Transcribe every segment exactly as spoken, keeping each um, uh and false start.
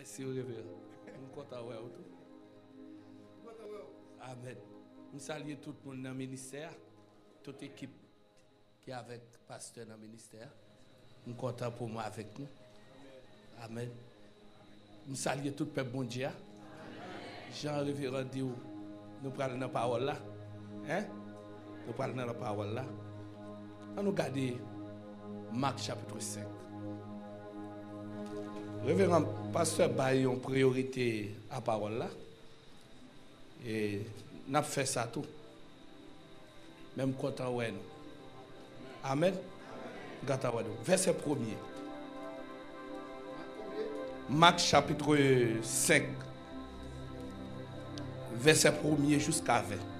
Mèsi, reveran. M kontan wè w tou. Amèn. M salye tout moun nan ministè a, tout ekip ki avèk pastè nan ministè a. M kontan pou mwen avèk nou. Amèn. M salye tout pèp Bondye a. Jan reveran di w, nou pral nan pawòl la. Hein? Nou pral nan pawòl la. Ann nou gade Mak chapit senk. Reveran, pastè bay yon priyorite a pawòl la. E n ap fè sa tou. Men m kontan wè nou. Amèn. M kontan wè nou. Vèsè premye. Mak chapit senk, vèsè premye jiska ven.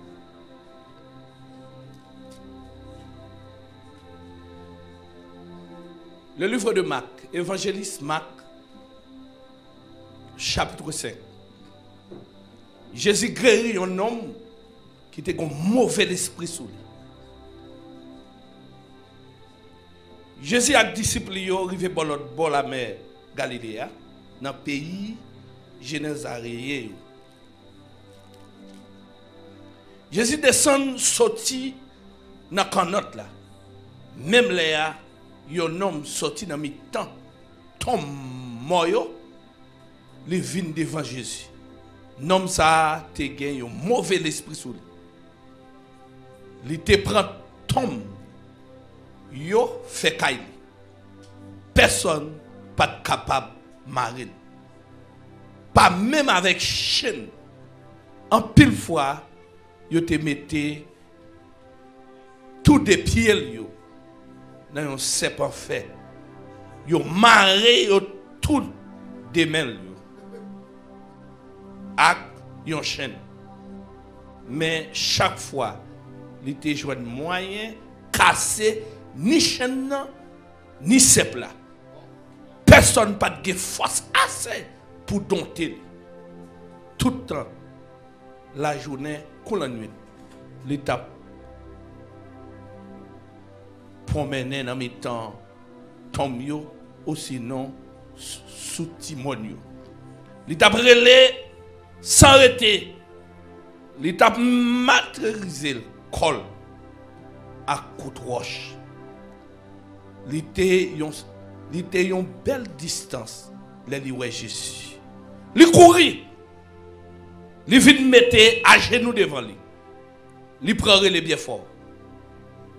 Le livre de Marc, Évangéliste Marc, chapitre cinq. Jezi geri yon nonm ki te gen move lespri sou li. Jezi ak disip li yo rive bò lòt bò lamè Galile a, nan peyi Jenezareyen yo. Jezi desann soti nan kannòt la. Menm lè a, yon nonm soti nan mitan tonm mò yo, li vin devan Jezi. Nonm sa a te gen yon move lespri sou li. Li te pran tonm yo fè kay li. Pèsonn pa t kapab mare l. Pa menm avèk chenn. Anpil fwa, yo te mete tou de pye l yo nan yon sèpan fè. Yo mare yo tou de men l yo ak yon chenn. Men chak fwa, li te jwenn mwayen kase ni chenn nan, ni sèp la. Pèsonn pa t gen fòs ase pou donte li. Tout tan lajounen kou lannwit, li t ap pwonmennen nan mitan tonm yo, osinon s-, sou ti mòn yo. Li t ap rele san rete. Li t ap matirize kò l ak kout wòch. Li te yon, li te yon bèl distans lè li wè Jezi. Li kouri. Li vin mete ajenou devan li. Li pran rele byen fò.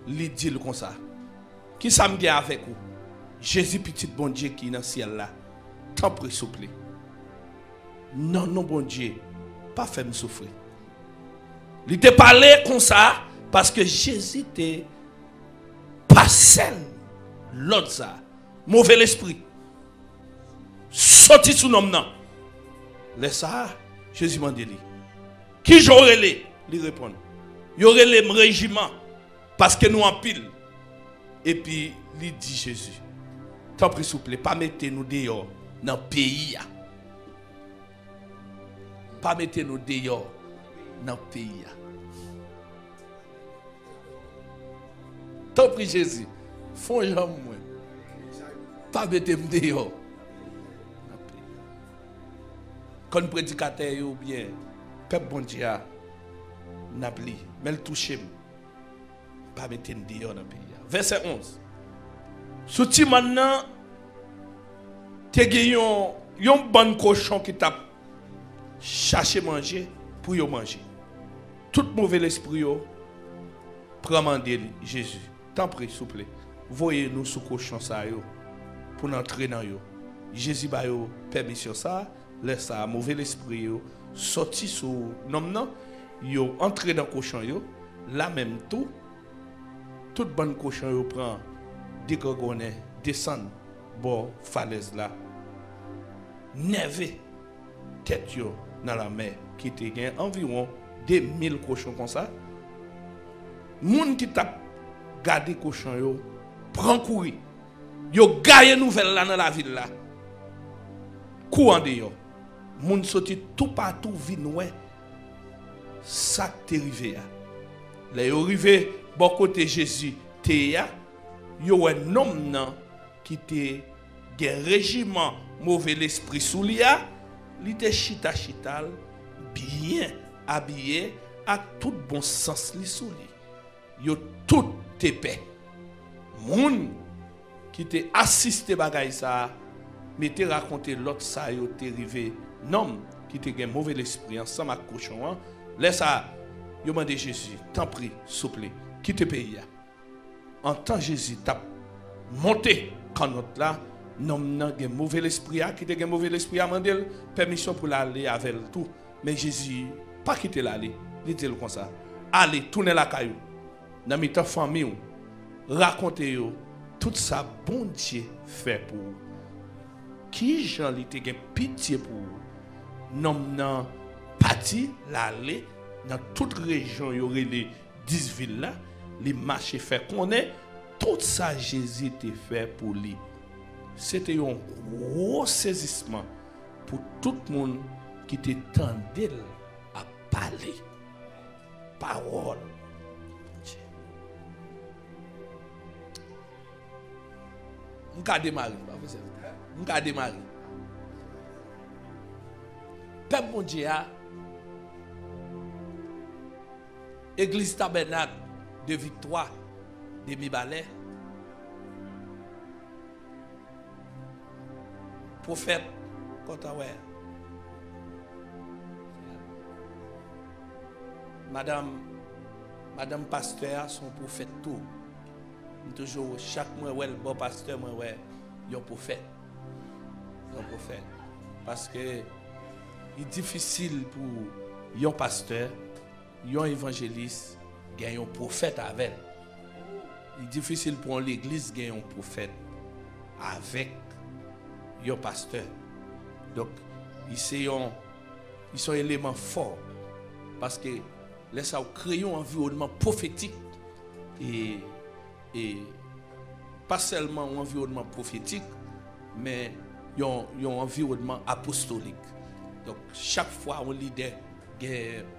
Li di l konsa, "Ki sa m gen avèk ou, Jezi, Pitit Bondye ki nan syèl la? Tanpri, souple. Nan non Bondye, pa fè m soufri." Li te pale konsa paske Jezi te pase l lòd sa a. Move lespri soti sou nonm nan. Lè sa a, Jezi mande li, "Kijan w rele?" Li reponn, "Yo rele m Rejiman, paske nou anpil." Epi li di Jezi, "Tanpri, souple, pa mete nou deyò nan peyi a. Pa mete nou deyò nan peyi a." Tanpri, Jezi, fè yon jan pou mwen. Pa mete m deyò. Kòn predikatè yo oubyen pèp Bondye a, n ap li. Men l touche m. Pa mete n deyò nan peyi a. Vèsè onz. Sou ti mòn nan, te gen yon, yon bann kochon ki t ap chache manje pou yo manje. Tout move lespri yo pran mande li, "Jezi, tanpri, souple, voye nou sou kochon sa yo pou n antre nan yo." Jezi ba yo pèmisyon sa a. Lè sa a, move lespri yo soti sou nonm nan, yo antre nan kochon yo, lamenm tou, tout bann kochon yo pran degrangonnen, desann bò falèz la, nève tèt yo nan lanmè ki te gen anviwon de mil kochon konsa. Moun ki t ap gade kochon yo pran kouri. Yo gaye nouvèl la nan lavil la. Kou andeyò. Moun soti toupatou vin wè sa k te rive a. Lè yo rive bò kote Jezi te ye a, yo wè nonm nan ki te gen rejiman move lespri sou li a, Li te chita chita l, byen abiye, ak tout bon sans li sou li. Yo tout te pè. Moun ki te asiste bagay sa a mete rakonte lòt sa yo te rive nonm ki te gen move lespri ansanm ak kochon an. Lè sa a, yo mande Jezi, tanpri, souple, kite peyi a. Antan Jezi t ap monte kannòt la, nonm nan gen move lespri a, ki te gen move lespri a, mande l pèmisyon pou l ale avè l tou. Men Jezi pa kite l ale. Li di l konsa, ale, tounen lakay ou, nan mitan fanmi w, rakonte yo tout sa Bondye fè pou ou. Ki jan li te gen pitye pou ou. Nonm nan pati, l ale nan tout rejyon yo rele dis vil la, li mache fè konnen tout sa Jezi te fè pou li. Se te yon gwo sezisman pou tout moun ki te tande l ap pale pawòl Bondye. M ka demare, pa fè sèl. M ka demare. Pèp Bondye a, Egliz Tabènak de Viktwa de Mibalè, pwofèt, kontan wè madanm, madanm pastè a se yon pwofèt tou. M toujou, chak mwen wè l bò pastè, mwen wè yon pwofèt. Yon pwofèt. Paske li difisil pou yon pastè, yon evanjelis gen yon pwofèt avè l. Li difisil pou yon legliz gen yon pwofèt avèk yon pastè. Donk, li se yon, li se yon eleman fò. Paske lè sa ou kreye yon anviwònman pwofetik, e, e pa sèlman yon anviwònman pwofetik, men yon, yon anviwònman apostolik. Donk, chak fwa yon lidè gen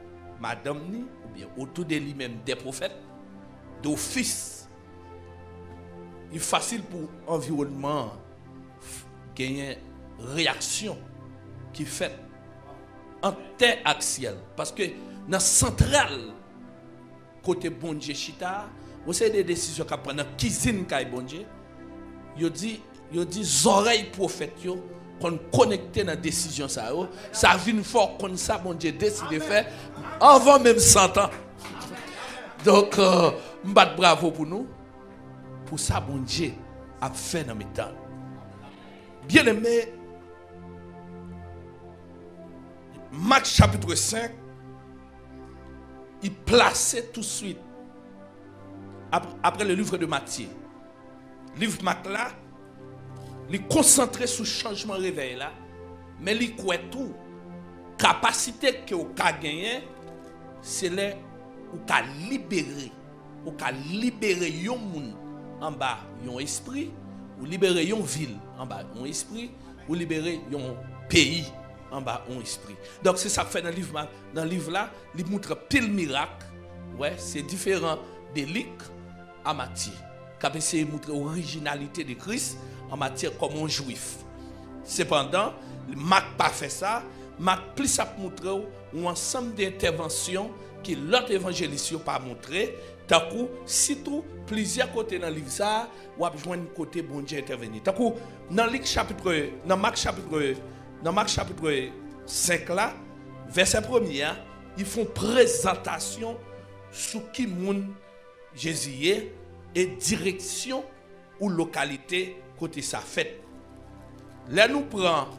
madanm ni, oubyen otou de li menm de pwofèt, dofis, li fasil pou anviwònman an f-, genyen reyaksyon ki fèt ant tè ak syèl. Paske nan santral kote Bondye chita a, yon seri de desizyon k ap pran nan kizin kay Bondye, yo di, yo di zòrèy pwofèt yo konn konekte nan desizyon sa yo. Sa vin fè w konn sa Bondye deside fè anvan menm san tan. Donk, euh, m bat bravo pou nou, pou sa Bondye ap fè nan mitan nou. Byeneme, Mak chapit senk, li plase touswit ap-, apre le livre de Matye. Liv Mak la, li konsantre sou chanjman revèy la, men li kwè tou kapasite ke w ka genyen, se lè ou ka libere, ou ka libere yon moun anba yon espri, ou libere yon vil anba yon espri, ou libere yon peyi anba yon espri. Donk, se sa k fè nan liv ma-, nan liv la, li montre anpil mirak. Wè, se diferan de Lik a Matye, k ap eseye montre orijinalite de Kris an matyè kòm yon Jwif. Sepandan, Mak pa fè sa. Mak plis ap montre w yon ansanm de entèvansyon ke lòt evanjelis yo pa montre, tankou, sitou, plizyè kote nan liv sa a, w ap jwenn kote Bondye entèveni. Tankou, nan Lik chapit, nan Mak chapit, nan Mak chapit senk la, vèsè premye a, li fè yon prezantasyon sou ki moun Jezi ye e direksyon ou lokalite kote sa fèt. Lè nou pran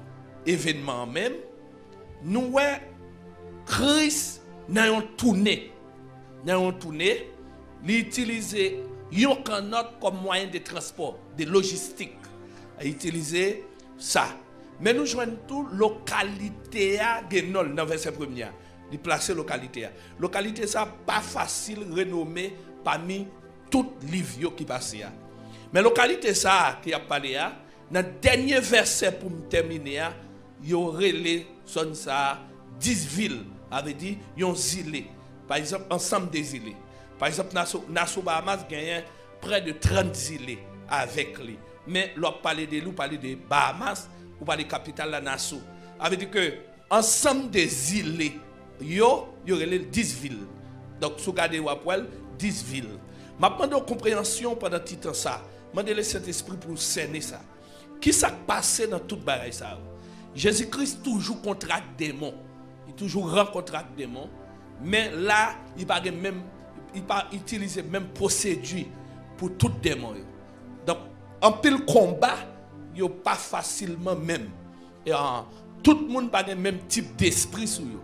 evènman an menm, nou wè Kris nan yon toune, nan yon toune, li itilize yon kannòt kòm mwayen de transpò, de lojistik. Li itilize sa. Men nou jwenn tou lokalite a gen non l nan vèsè premye a. Li plase lokalite a. Lokalite sa a pa fasil renome pami tout liv yo ki pase a. Men lokalite sa a ke y ap pale a, nan dènye vèsè pou m tèmine a, yo rele zòn sa a dis vil, sa vle di yon zile. Pa egzanp, ansanm de zile. Pa egzanp, Naso, Naso Bahamas genyen prè de trant zile avèk li. Men lè w ap pale de li, ou pale de Bahamas, ou pale kapital la, Naso. Sa vle di ke Ansanm de zile yo, yo rele l dis vil. Donk, si w gade, w ap wè l, dis vil. M ap mande w konpreyansyon pandan ti tan sa. Mande Lesentespri pou l sène sa. Ki sa k pase nan tout bagay sa yo? Jezi Kris toujou kontre ak demon. Li toujou rankontre ak demon. Men la, li pa gen menm, li pa itilize menm pwosedi pou tout demon yo. Donk, anpil konba, yo pa fasilman menm. E, ah, tout moun pa gen menm tip despri sou yo.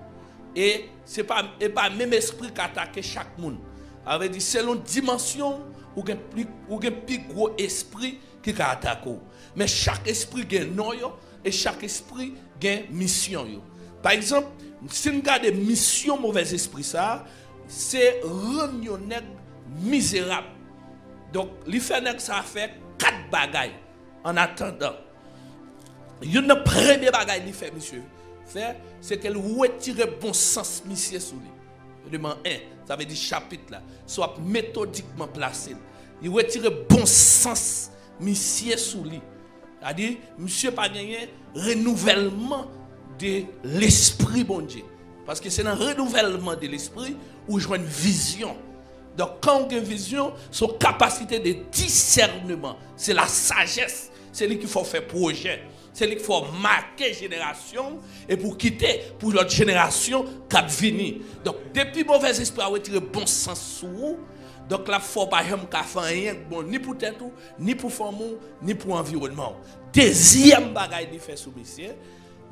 E se pa, e pa menm espri k atake chak moun. Sa vle di, selon dimansyon, ou gen pli, ou gen pi gwo espri ki ka atake w. Men chak espri gen non yo, e chak espri gen misyon yo. Pa egzanp, si n gade misyon movèzespri sa a, se rann yon nèg mizerab. Donk, li fè nèg sa a fè kat bagay. An atandan, youn nan premye bagay li fè, misye fè, se ke l retire bon sans misye sou li. Eleman en, sa vle di chapit la, si w ap metodikman plase l. Li retire bon sans misye sou li. Sa di, misye pa genyen renouvèlman de lespri Bondye. Paske se nan renouvèlman de lespri ou jwenn vizyon. Donk, kan w gen vizyon, se yon kapasite de disèneman. Se la sajès. Se li ki fè w fè pwojè. Se li ki fè w make jenerasyon w epi w kite pou lòt jenerasyon k ap vini. Donk, depi movèzespri a retire bon sans sou ou, donk, l ap fè w pa janm ka fè anyen k bon, ni pou tèt ou, ni pou fanmi w, ni pou anviwònman w. Dezyèm bagay li fè sou misye,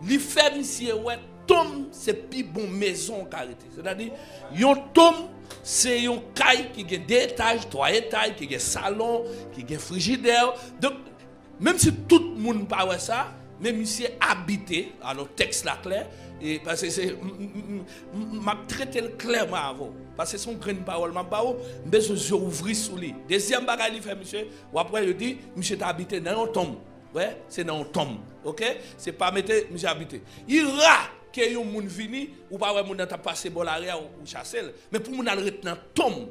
li fè misye wè tonm se pi bon mezon w ka rete. Sètadi, yon tonm se yon kay ki gen de etaj, twa etaj, ki gen salon, ki gen frijidè. Donk, menm si tout moun pa wè sa, men misye abite, alò tèks la klè, e paske se, m, m, m, m, m ap trete l klèman avè w. Paske se yon grenn pawòl m ap ba w, m bezwen zye w ouvri sou li. Dezyèm bagay li fè misye, w ap wè yo di, misye te abite nan yon tonm. Wè, se nan yon tonm. Oke? Se pa mete misye abite. Li ra ke yon moun vini, ou pa wè moun nan t ap pase bò lari a, ou, ou chase l. Men pou moun al ret nan tonm.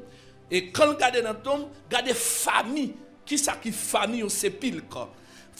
E kan l gade nan tonm, gade fami. Kisa ki fami yon sepilk?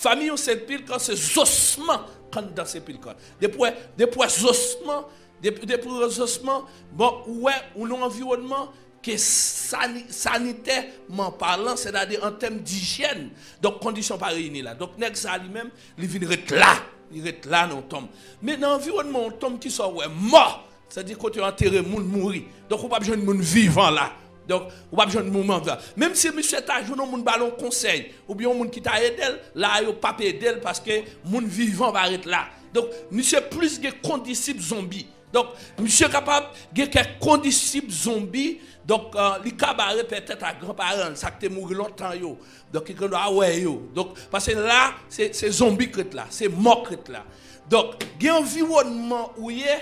Fami yon sepilk se zosman k anndan sepilk. Depi w wè, depi w wè zosman, depi, depi w wè zosman, bon, ou wè, ou nan yon anviwònman ke sani-, sanitèman palan, sètadi an tèm dijyèn, donk kondisyon pa reyini la. Donk nèg sa li menm, li vin ret la, li ret la nan yon tonm. Men nan anviwònman yon tonm, kisa w wè? Mò, sètadi kote yo antere moun mouri. Donk ou p ap jwenn moun vivan la. Donk ou p ap jwenn moun vivan. Menm si misye ta jwenn yon moun ba l yon konsèy, oubyen yon moun ki ta ede l, la yo p ap ede l paske moun vivan pa ret la. Donk misye plis gen kondisip zonbi. Donk, misye kapab gen kèk kondisip zonbi, donk, euh, li ka bare pètèt a granparan l, sa k te mouri lontan yo. Donk, li gen dwa wè yo. Donk, paske la, se, se zonbi k ret la, se mò k ret la. Donk, gen anviwònman ou ye,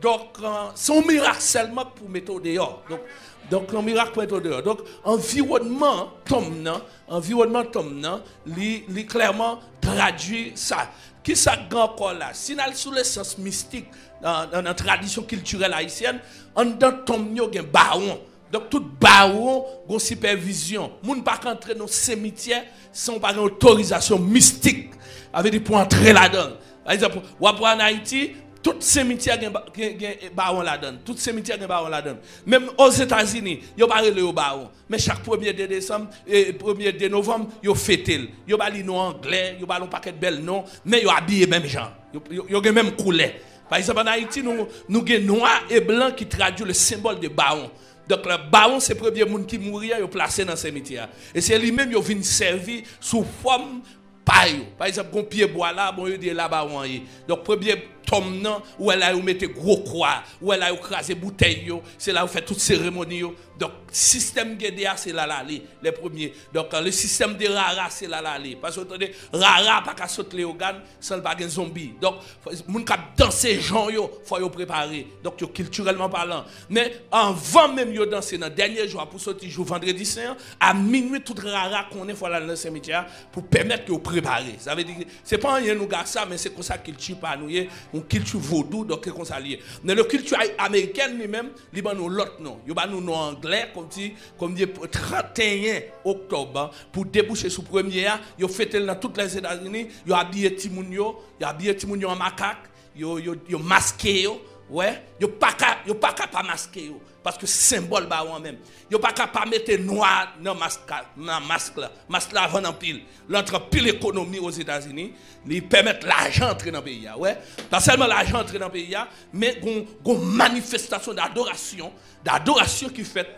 donk, euh, se yon mirak sèlman k pou mete w deyò. Donk, donk, yon mirak pou mete w deyò. Donk, anviwònman tonm nan, anviwònman tonm nan, li, li klèman tradui sa. Kisa k gen ankò la? Si n al sou lesans mistik, nan, nan, nan tradisyon kiltirèl ayisyèn, anndan tonm yo gen bawon. Donk, tout bawon gen sipèvizyon. Moun pa ka antre nan semityè san w pa gen otorizasyon mistik. Sa vle di pou antre ladan l. Pa egzanp, w ap wè ann Ayiti, tout semityè gen ba-, gen, gen bawon ladan l. Tout semityè gen bawon ladan l. Menm Ozetazini, yo pa rele yo bawon. Men chak premye de desanm, e, premye de novanm, yo fete l. Yo ba li non anglè, yo ba l yon pakèt bèl non, men yo abiye menm jan. Yo, yo, yo gen menm koulè. Pa egzanp, ann Ayiti, nou, nou gen nwa e blan ki tradui le symbole de bawon. Donk, le bawon se premye moun ki mouri a, yo plase nan semityè a. E se li menm yo vin sèvi sou fòm pa yo. Pa egzanp, gon pye bwa la, bon, yo di e la bawon an ye. Donk, premye tonm nan, ou wè la yo mete gwo kwa, ou wè la yo kraze boutèy yo, se la yo fè tout seremoni yo. Donk, sistèm Gede a, se la l ale, lè premye. Donk, le système de Rara, se la l ale. Paske, ou tande, Rara pa ka sot Leyogàn san l pa gen zonbi. Donk, fò, moun k ap danse jan yo, fò yo prepare. Donk, yo kiltirèlman palan. Men, anvan menm yo danse nan dènye jou a, pou soti jou vandredi sen an, a minui, tout Rara konnen fò l al nan semityè a, pou pèmèt yo prepare. Sa vle di, se pa anyen nou gen ak sa, men se konsa kilti pa nou ye, yon kilti vodou, donk se konsa li ye. Men le kilti ay-, amerikèn li menm, li ban nou lòt non. Yo ba nou non anglè, kòmsi, kòmsi trannteyen oktòb, pou debouche sou premye a, yo fete l nan tout Lèzetazini, yo abiye timoun yo, yo abiye timoun yo an makak, yo, yo, yo maske yo, wè, yo pa ka, yo pa ka pa maske yo, paske senbòl ba yo an menm. Yo pa ka pa mete nwa nan mask, nan mask la. Mask la vann anpil. Li antre anpil ekonomi Ozetazini, li pèmèt lajan antre nan peyi a, wè. Pa sèlman lajan antre nan peyi a, men gon, gon manifestasyon dadorasyon, dadorasyon ki fèt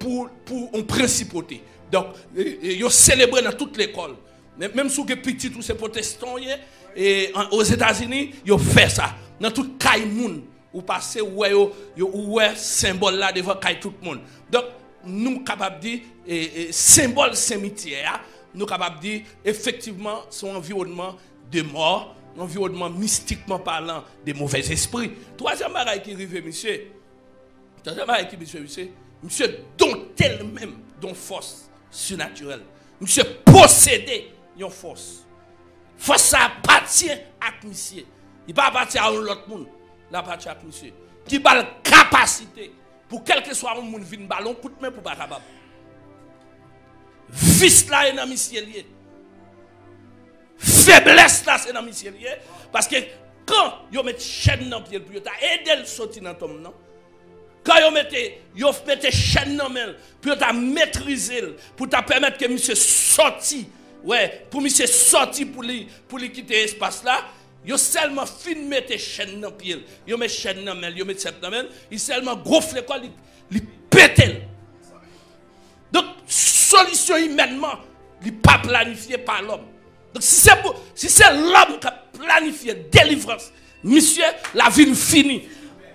pou, pou yon prensipote. Donk, e, e, yo selebre nan tout lekòl. Men, menm si w gen pitit ou se pwotestan w ye, e, an, Ozetazini, yo fè sa. Nan tout kay moun, ou pase, ou wè yo, yo, ou wè senbòl la devan kay tout moun. Donk, nou kapab di, e, e, senbòl simityè a, nou kapab di, efektivman, se yon anviwònman de mò, yon anviwònman mistikman palan, de movèzespri. Twazyèm bagay ki rive misye, twazyèm bagay ki misye, misye, misye donte l menm, don fòs sinatirèl. Misye posede yon fòs. Fòs sa apatyen ak misye. Li pa apatyen a yon lòt moun. Li apatyen ak misye. Ki ba l kapasite pou kèlkeswa yon moun vin ba l yon kout men pou pa kapab. Vis la e nan misye l ye. Feblès la se nan misye l ye. Paske kan yo met chèn nan pye l pou yo ta ede l soti nan tonm nan, kan yo mete, yo mete chèn nan men l, pou yo ta metrize l, pou ta pèmèt ke misye sòti, wè, pou misye sòti pou li, pou li kite espas la, yo sèlman fin mete chèn nan pye l, yo met chèn nan men l, yo met sèp nan men l, li sèlman gonfle kò l, li, li pete l. Donk, solisyon imènman, li pa planifye pa lòm. Donk, si se pou, si se lòm k ap planifye delivrans, misye, lavi l fini.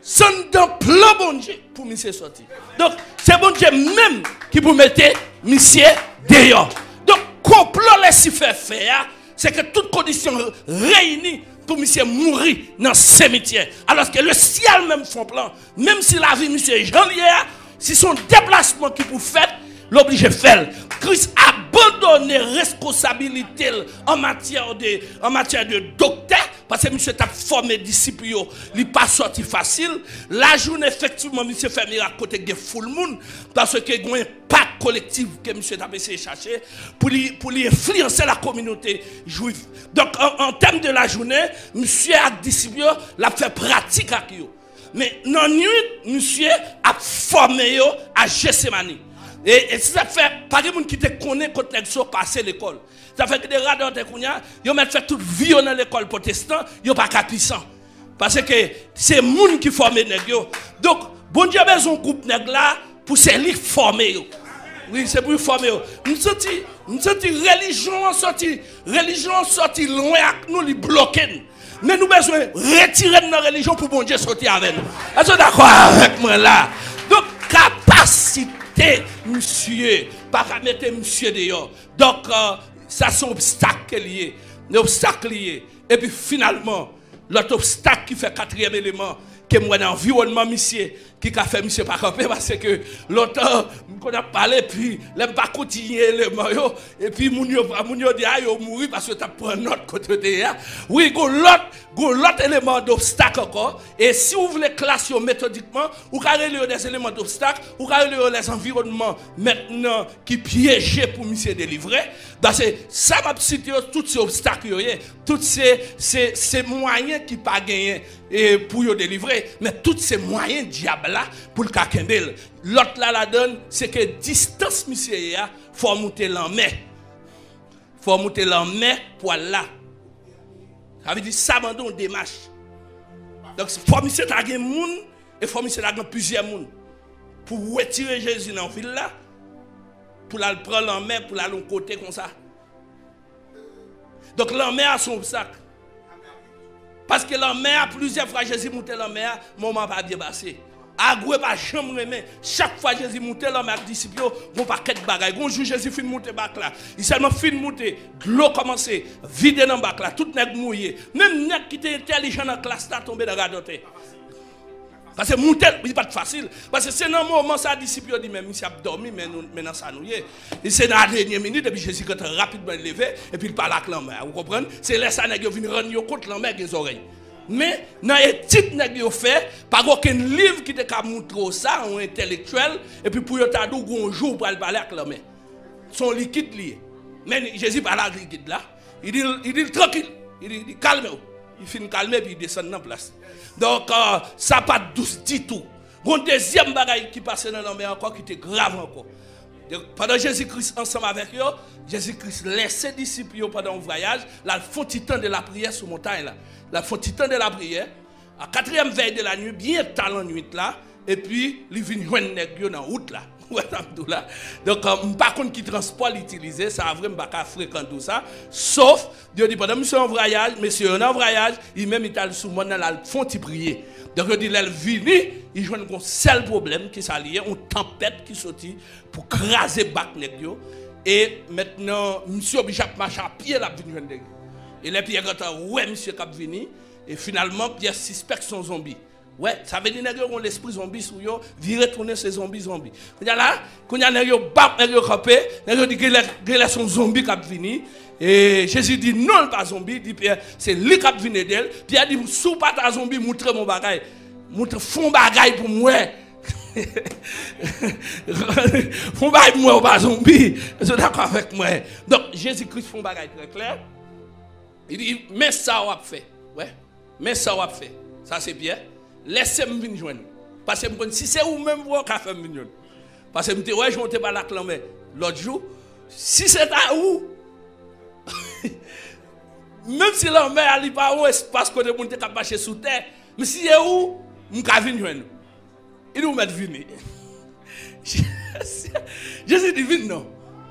Se anndan plan Bondye pou misye sòti. Donk, se Bondye menm ki pou mete misye deyò. Donk, konplo Lisifè fè a, se ke tout kondisyon reyini pou misye mouri nan simityè. Alòske lesyèl menm fè yon plan, menm si lavi misye jan l ye a, si se yon deplasman ki pou fèt, l oblije fè l. Kris abandone reskonsabilite l an matyè de, an matyè de doktè, paske misye t ap fòme disip yo, li pa sòti fasil. Lajounen, efektivman, misye fè mirak kote gen foul moun, paske gen yon enpak kolektif ke misye t ap eseye chache pou li, pou li enfliyanse lakominote jwif. Donk, an, an tèm de lajounen, misye ak disip yo, l ap fè pratik ak yo. Men nan nuit, misye ap fòme yo a Jetsemani. E, e se sa k fè, pa gen moun ki te konnen kot nèg sa yo pase lekòl. Sa fè ki de radòtè kounye a, yo mèt fè tout vi yo nan lekòl pwotestan, yo pa ka pwisan. Paske se moun ki fòme nèg yo. Donk, Bondye bezwen gwoup nèg la pou se li k fòme yo. Wi, se pou li fòme yo. M santi, m santi relijyon an sòti, relijyon an sòti lwen ak nou, li bloke n. Men nou bezwen retire n nan relijyon pou Bondye soti avè nou. Èske w dakò avèk mwen la? Donk, kapasite misye pa ka mete misye deyò. Donk, euh, sa se yon obstak ke li ye. Yon obstak li ye. Epi finalman, lòt obstak ki fè katriyèm eleman ke m wè nan anviwònman misye, ki ka fè misye pa kanpe, paske lontan, m konn ap pale, epi lè m pa kontinye eleman yo, epi moun yo, moun yo di, a, yo mouri paske yo t ap pran nòt kote yo te ye a. Wi, gon lòt, gon lòt eleman dobstak ankò, e si w vle klase yo metodikman, ou ka rele yo des éléments d'obstacle, ou ka rele yo les environnements maintenant ki pyeje pou misye delivre. Paske sa m ap site yo, tout se obstak yo ye. Tout se, se, se mwayen ki pa genyen, e, pou yo delivre. Men tout se mwayen dyab la pou l ka kenbe l. Lòt la ladann, se ke distans misye ye a, fò w moute lanmè. Fò w moute lanmè pou al la. Sa vle di sa mande yon demach. Donk, fò misye ta gen moun, e fò misye ta gen plizyè moun pou retire Jezi nan vil la, pou l al pran lanmè, pou l al yon kote konsa. Donk, lanmè a se yon obstak. Paske lanmè a, plizyè fwa Jezi moute lanmè a, moman an pa byen pase. Agwe pa janm renmen. Chak fwa Jezi moute lanmè ak disip yo, gon pakèt bagay. Gon jou Jezi fin moute bak la. Li sèlman fin moute, dlo kòmanse vide nan bak la. Tout nèg mouye. Menm nèg ki te entèlijan nan klas la tonbe nan radòtè. Paske moute l, li pa t fasil. Paske se nan moman sa disip yo di, "Men misye ap dòmi, men nou, men nan sa nou ye." E se nan dènye minit, epi Jezi gentan rapidman leve, epi l pale ak lanmè a. Ou konprann? Se lè sa nèg yo vin rann yo kont lanmè gen zòrèy. Men, nan etid nèg yo fè, pa gen okenn liv ki te ka montre w sa, yon entèlektyèl, epi pou yo ta di w, gon jou w pral pale ak lanmè. Se yon likid li ye. Men Jezi pale ak likid la, li di l, li di l, "Trankil." Li di, li di, "Kalme w." Li fin kalme, epi li desann nan plas li. Donk, euh, sa pa t dous ditou. Gon dezyèm bagay ki pase nan lanmè ankò ki te grav ankò. Donk, pandan Jezi Kris ansanm avèk yo, Jezi Kris lèse disip yo pandan yon vwayaj, l al fè yon ti tan de lapriyè sou montay la. L al fè yon ti tan de lapriyè, a katriyèm vèy de la nuit, byen ta lannwit la, epi li vin jwenn nèg yo nan wout la. Ou wè sa m di w la? Donk, euh, m pa konn ki transpò l itilize, sa vre, m pa ka frekan di w sa. Sof, yo di pandan misye an vwayaj, mesye yo nan vwayaj, li menm li t al sou mòn nan, l al fè yon ti priye. Donk, yo di lè l vini, li jwenn gon sèl pwoblèm, ki sa li ye, yon tanpèt ki soti pou kraze bak nèg yo. E mentnan, misye oblije ap mache a pye, l ap vin jwenn nèg yo. E lè Pyè gentan wè misye k ap vini, e finalman, Pyè sispèk se yon zonbi. Wè, sa vle di nèg yo gon lespri zonbi sou yo, vire tounen se zonbi, zonbi. Kounye a la, kounye a nèg yo bat, nèg yo kanpe, nèg yo di genlè, genlè se yon zonbi k ap vini. E Jezi di non, l pa zonbi, di Pyè, se li k ap vin ede l. Pyè di, si w pa ta zonbi, moutre m yon bagay. Moutre, fè yon bagay pou m wè. Fè yon bagay pou m wè, w pa zonbi. Èske w dakò avèk mwen? Donk, Jezi Kris fè yon bagay trè klè. Li di, men sa w ap fè. Wè. Men sa w ap fè. Sa se Pyè. Lèse m vin jwenn ou. Paske m konn si se ou menm, ou ka fè m vin jwenn ou. Paske m te wè jan w te pale ak lanmè lòt jou. Si se ta ou, menm si lanmè a li pa yon espas kote moun te ka mache sou tè, men si se ou, m ka vin jwenn ou. Li di, ou mèt vini. Jezi di, vin non.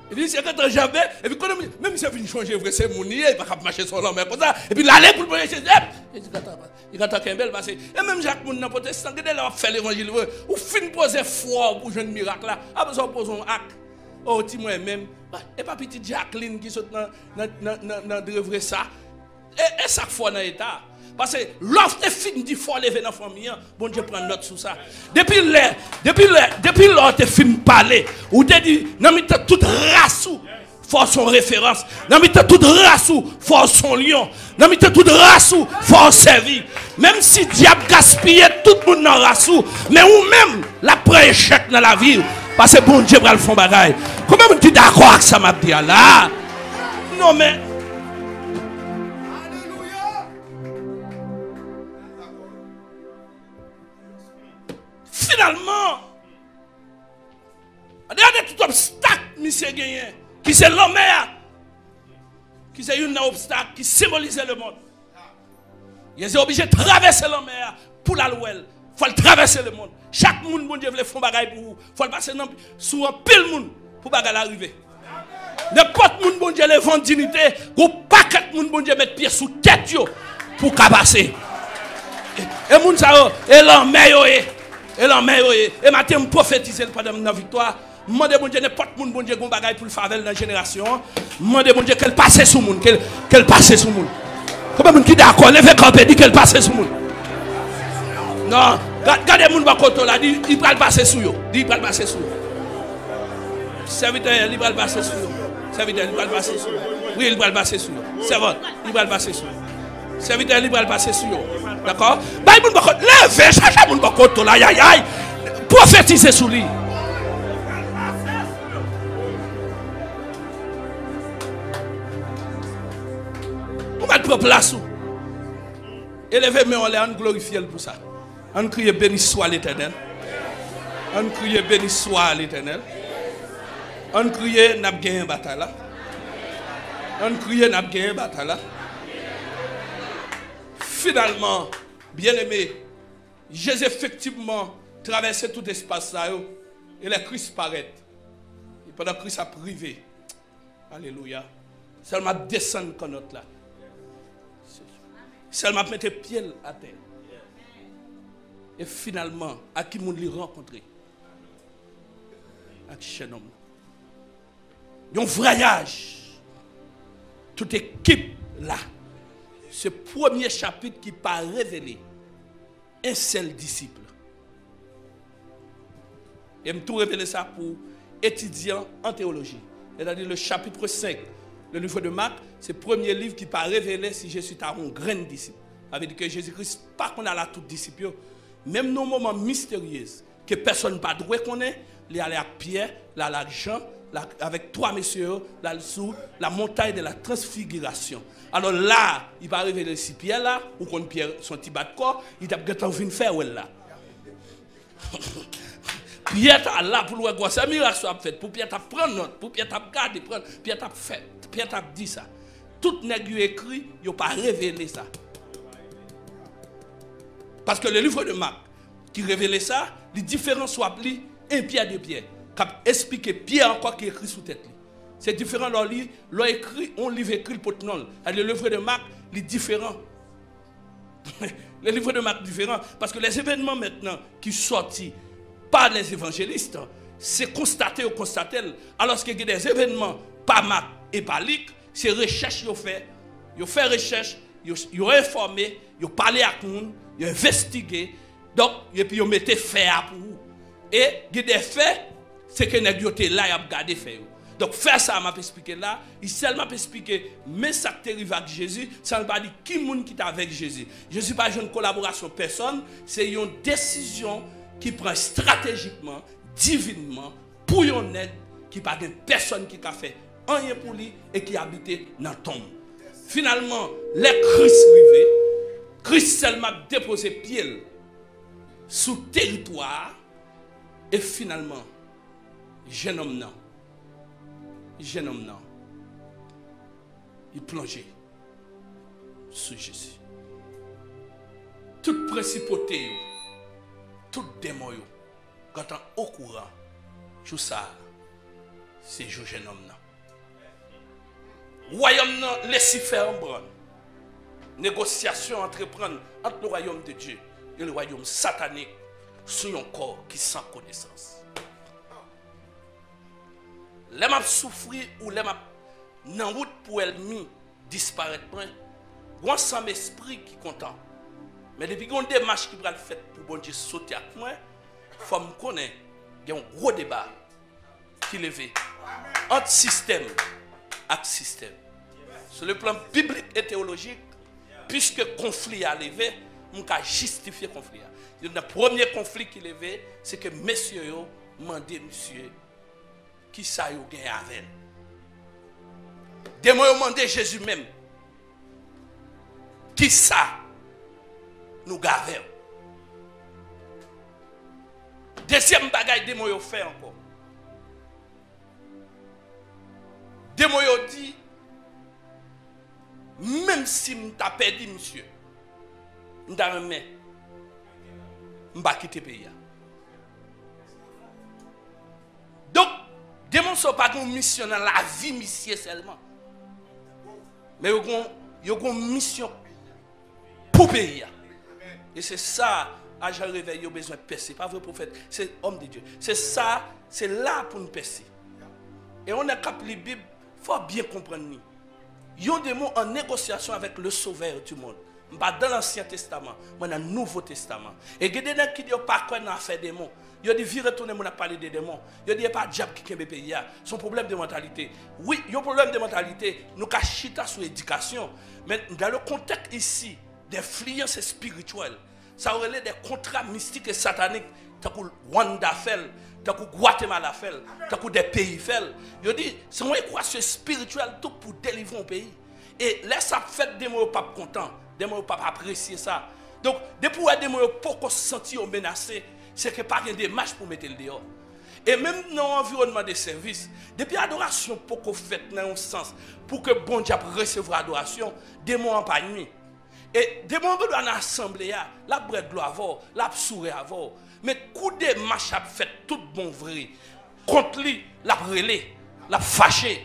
Epi misye gentan janbe, epi konnen, men misye vin chonje vre, se moun li ye, li pa ka ap mache sou lanmè konsa. Epi l ale pou l pran Jezi, ep! Jezi gentan, li gentan kenbe l pase. E menm jan ak moun nan pwotestan, gen de lè w ap fè levanjil vre, ou fin poze fwa w pou jwenn mirak la, apre sa w poze yon ak. O, ti mwen menm. E pa pitit Jacqueline ki sot nan, nan, nan, nan, nan Drevre sa? E, e sa k fè w nan eta a. Paske lè w te fin di fò w leve nan fanmi an, Bondye pran nòt sou sa. Depi lè, depi lè, depi lè w te fin pale, ou te di, nan mitan tout ras ou, fò w se yon referans. Nan mitan tout ras ou, fò w se yon lyon. Nan mitan tout ras ou, fò w sèvi. Menm si dyab gaspiye tout moun nan ras ou, men ou menm, l ap pran echèk nan lavi w. Paske Bondye pral fè yon bagay. Konbyen moun ki dakò ak sa m ap di a la? Non, men. Finalman, andeyò de tout obstak misye genyen, ki se lanmè a, ki se youn nan obstak ki senbolize lemonn. Jezi oblije travèse lanmè a pou l al wè l. Fò l travèse lemonn. Chak moun Bondye vle fè yon bagay pou ou, fò l pase nan, sou anpil moun pou bagay la rive. Nenpòt moun Bondye leve an diyite, gon pakèt moun Bondye met pye sou tèt yo pou w ka pase. E, e moun sa yo, e lanmè yo ye. E lanmè yo ye. E maten, m pwofetize l pandan m nan viktwa. M mande Bondye, nenpòt moun Bondye gon bagay pou l fè avè l nan jenerasyon an, m mande Bondye ke l pase sou moun, ke l, ke l pase sou moun. Konbyen moun ki dakò? Leve kanpe, di ke l pase sou moun. Non, ga-, gade moun bò kote w la, di, li pral pase sou yo. Di, li pral pase sou yo. Sèvitè, li pral pase sou yo. Sèvitè, li pral pase sou yo. Wi, li pral pase sou yo. Sèvant, li pral pase sou yo. Sèvitè, li pral pase sou yo. Dakò? Bay moun bò kote, leve, chache moun bò kote w la, ayayay. Pwofetize sou li. Ou mèt pran plas ou. Eleve men w anlè, ann glorifye l pou sa. Ann kriye, beni swa Letènèl. Ann kriye, beni swa Letènèl. Ann kriye, n ap genyen batay la. Ann kriye, n ap genyen batay la. Finalman, byeneme, Jezi efektivman travèse tout espas sa yo, e lè Kris parèt, e pandan Kris ap rive, alelouya, sèlman ap desann kannòt la, sèlman ap mete pye l atè. E finalman, ak ki moun li rankontre? Ak jennonm nan. Yon vwayaj. Tout ekip la. Se premye chapit ki pa revele en sèl disip. E m tou revele sa pou etidyan an teyoloji. Sètadi, le chapitre cinq, le livre de Marc, se premye liv ki pa revele si Jezi ta yon grenn disip. Sa vle di ke Jezi Kris pa konn al a tout disip yo. Menm nan yon moman misteryez, ke pèsonn pa dwe konnen, li ale ak Pyè, li ale ak Jan, la, avèk twa mesye yo, l al sou la montagne de la transfiguration. Alò la, li pa revele si Pyè la, ou konn Pyè se yon ti bat kò, li t ap gentan vin fè wè l la. Pyè t al la pou l wè gwosè mirak sa ap fèt, pou Pyè t ap pran nòt, pou Pyè t ap gade, pran, Pyè t ap fè, Pyè t ap di sa. Tout nèg yo ekri, yo pa revele sa. Paske le livre de Marc ki revele sa, li diferan swa li en Pyè de Pyè, k ap esplike Pyè ankò ki ekri sou tèt li. Se diferan lè w li, lè w ekri, yon liv ekri l pot non l. Sa vle di le livre de Marc, li diferan. Le livre de Marc diferan, paske les événements maintenant ki sòti pa les évangélistes, se konstate yo konstate l, alòske gen des événements pa Mak e pa Lik, se rechèch yo fè, yo fè rechèch, yo, yo enfòme, yo pale ak moun, yo envestige, donk, epi yo mete fè a pou ou. E gen de fè, se ke nèg yo te la, y ap gade fè yo. Donk, fè sa a m ap esplike la, li sèlman ap esplike, men sa k te rive ak Jezi, san l pa di ki moun ki t avèk Jezi. Jezi pa jwenn kolaborasyon pèsòn, se yon desizyon ki pran estratejikman, divinman, pou yon nèg ki pa gen pèsòn ki ka fè anyen pou li e ki abite nan tonm. Finalman, lè Kris rive, Kris sèlman ap depoze pye l sou teritwa a, e finalman, jennonm nan, jennonm nan, li plonje sou Jezi. Tout prensipalite yo, tout demon yo, gentan okouran jou sa a, se jou jennonm nan. Wayòm nan, Lisifè an brann. Negosyasyon antreprann ant le royaume de Dieu e le royaume satanique sou yon kò ki san konesans. Lè m ap soufri ou lè m ap nan wout pou ènmi disparèt mwen, gon ansanm espri ki kontan. Men depi gon demach ki pral fèt pou Bondye sote ak mwen, fò m konnen gen yon gwo deba ki leve ant sistèm ak sistèm. Sou le plan biblik e teyolojik, piske konfli a leve, m ka jistifye konfli a. Youn nan premye konfli ki leve, se ke mesye yo mande misye kisa yo gen avè l. Demon yo mande Jezi menm, kisa nou gen avè w? Dezyèm bagay demon yo fè ankò. Demon yo di, menm si m ta pèdi misye, m ta renmen m pa kite peyi a. Donk, demon sa yo pa gen yon misyon nan lavi misye sèlman. Men yo gen, yo gen yon misyon pou peyi a. E se sa, ajan revèy yo bezwen pèse. Pa vre, pwofèt? Se homme de Dieu. Se sa, se la pou n pèse. E yon nèg k ap li Bib, fò w byen konprann li. Yon demon an negosyasyon avèk le Sauveur du monde. M pa dan Lansyen Testaman, mwen nan Nouvo Testaman. E gen de nèg ki di yo pa kwè nan afè demon. Yo di vire tounen moun ap pale de demon. Yo di e pa dyab ki kenbe peyi a. Se yon pwoblèm de mantalite. Wi, yon pwoblèm de mantalite. Nou ka chita sou edikasyon. Men dans le contexte ici d'influence spirituelle, sa yo rele de kontra mistik e satanik, tankou Rwanda fè l, tankou Gwatemala fè l, tankou de peyi fè l. Yo di se yon ekwasyon espirityèl tou pou delivre yon peyi. E lè sa ap fèt, demon yo p ap kontan, demon yo p ap apresye sa. Donk, depi w wè demon yo poko santi yo menase, se ke pa gen demach pou mete l deyò. E menm nan yon anviwònman de sèvis, depi adorasyon poko fèt nan yon sans pou ke Bondye ap resevwa adorasyon, demon an pa nwi. E demon an gendwa nan asanble a, l ap bwè dlo avè w, l ap soure avè w. Men kou demach ap fèt tout bon vre kont li, l ap rele, l ap fache.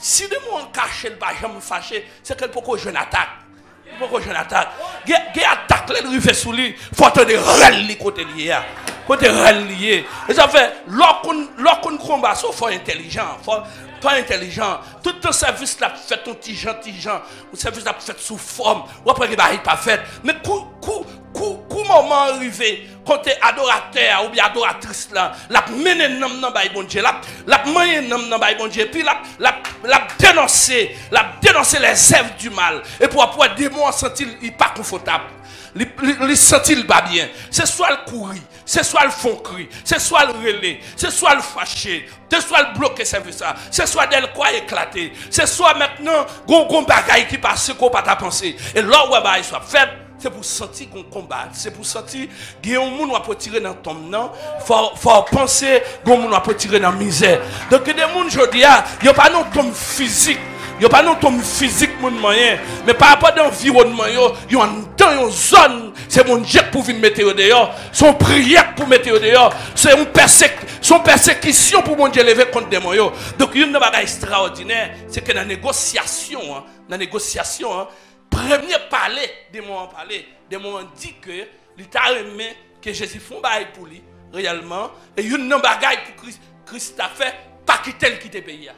Si demon an kache, l pa janm fache, se ke l poko jwenn atak. Li poko jwenn atak. Gen, gen atak lè l rive sou li, fò w tande rèl li kote l ye a. Kote rèl li ye. E sa fè, lè w konn, lè w konn konba, se w fò w entèlijan. Fò, fò w entèlijan. Tout tan sèvis la ap fèt yon ti jan, ti jan. Yon sèvis la ap fèt sou fòm. W ap wè gen bagay ki pa fèt. Men kou, kou, kou, kou moman an rive, kote adoratè a oubyen adoratris la, l ap mennen nanm nan bay Bondye, l ap, l ap manyen nanm nan bay Bondye, epi l ap, l ap, l ap denonse, l ap denonse les œuvres du mal. Epi w ap wè demon an santi l, li pa konfòtab. Li, li, li santi l pa byen. Se swa l kouri, se swa l fè yon kri, se swa l rele, se swa l fache, se swa l bloke sèvis la, se swa dèlkwa eklate, se swa mentnan gon, gon bagay ki pase ke w pa ta panse. E lè w wè bagay sa ap fèt, se pou w santi gon konba, se pou w santi gen yon moun w ap retire nan tonm nan, fò, fò w panse gon moun w ap retire nan mizè. Donk, gen de moun jodi a, yo pa nan tonm fizik, yo pa nan tonm fizik moun manyen, men pa rapò de anviwònman yo, yo anndan yon zòn, se Bondye k pou vin mete yo deyò, se yon priyè k pou mete yo deyò, se yon pèsek-, se yon pèsekisyon pou Bondye leve kont demon yo. Donk, youn nan bagay estrawòdinè, se ke nan negosyasyon an, nan negosyasyon an, premye pale demon an pale, demon an di ke li ta renmen ke Jezi fè yon bagay pou li, reyèlman, e youn nan bagay pou Kris, Kris ta fè, pa kite l kite peyi a.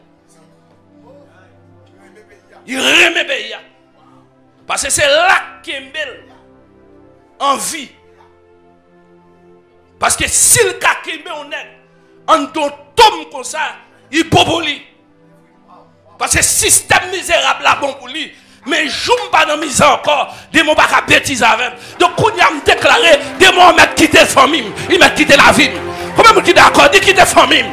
Li renmen peyi a. Paske se la k kenbe l an vi. Paske si l ka kenbe yon nèg anndan yon tonm konsa, li bon pou li. Paske sistèm mizerab la bon pou li. Men jou m pa nan mizè ankò, demon pa ka betize avè m. Donk, kounye a, m deklare, demon an mèt kite fanmi m, li mèt kite lavi m. Konbyen moun ki dakò? Di kite fanmi m.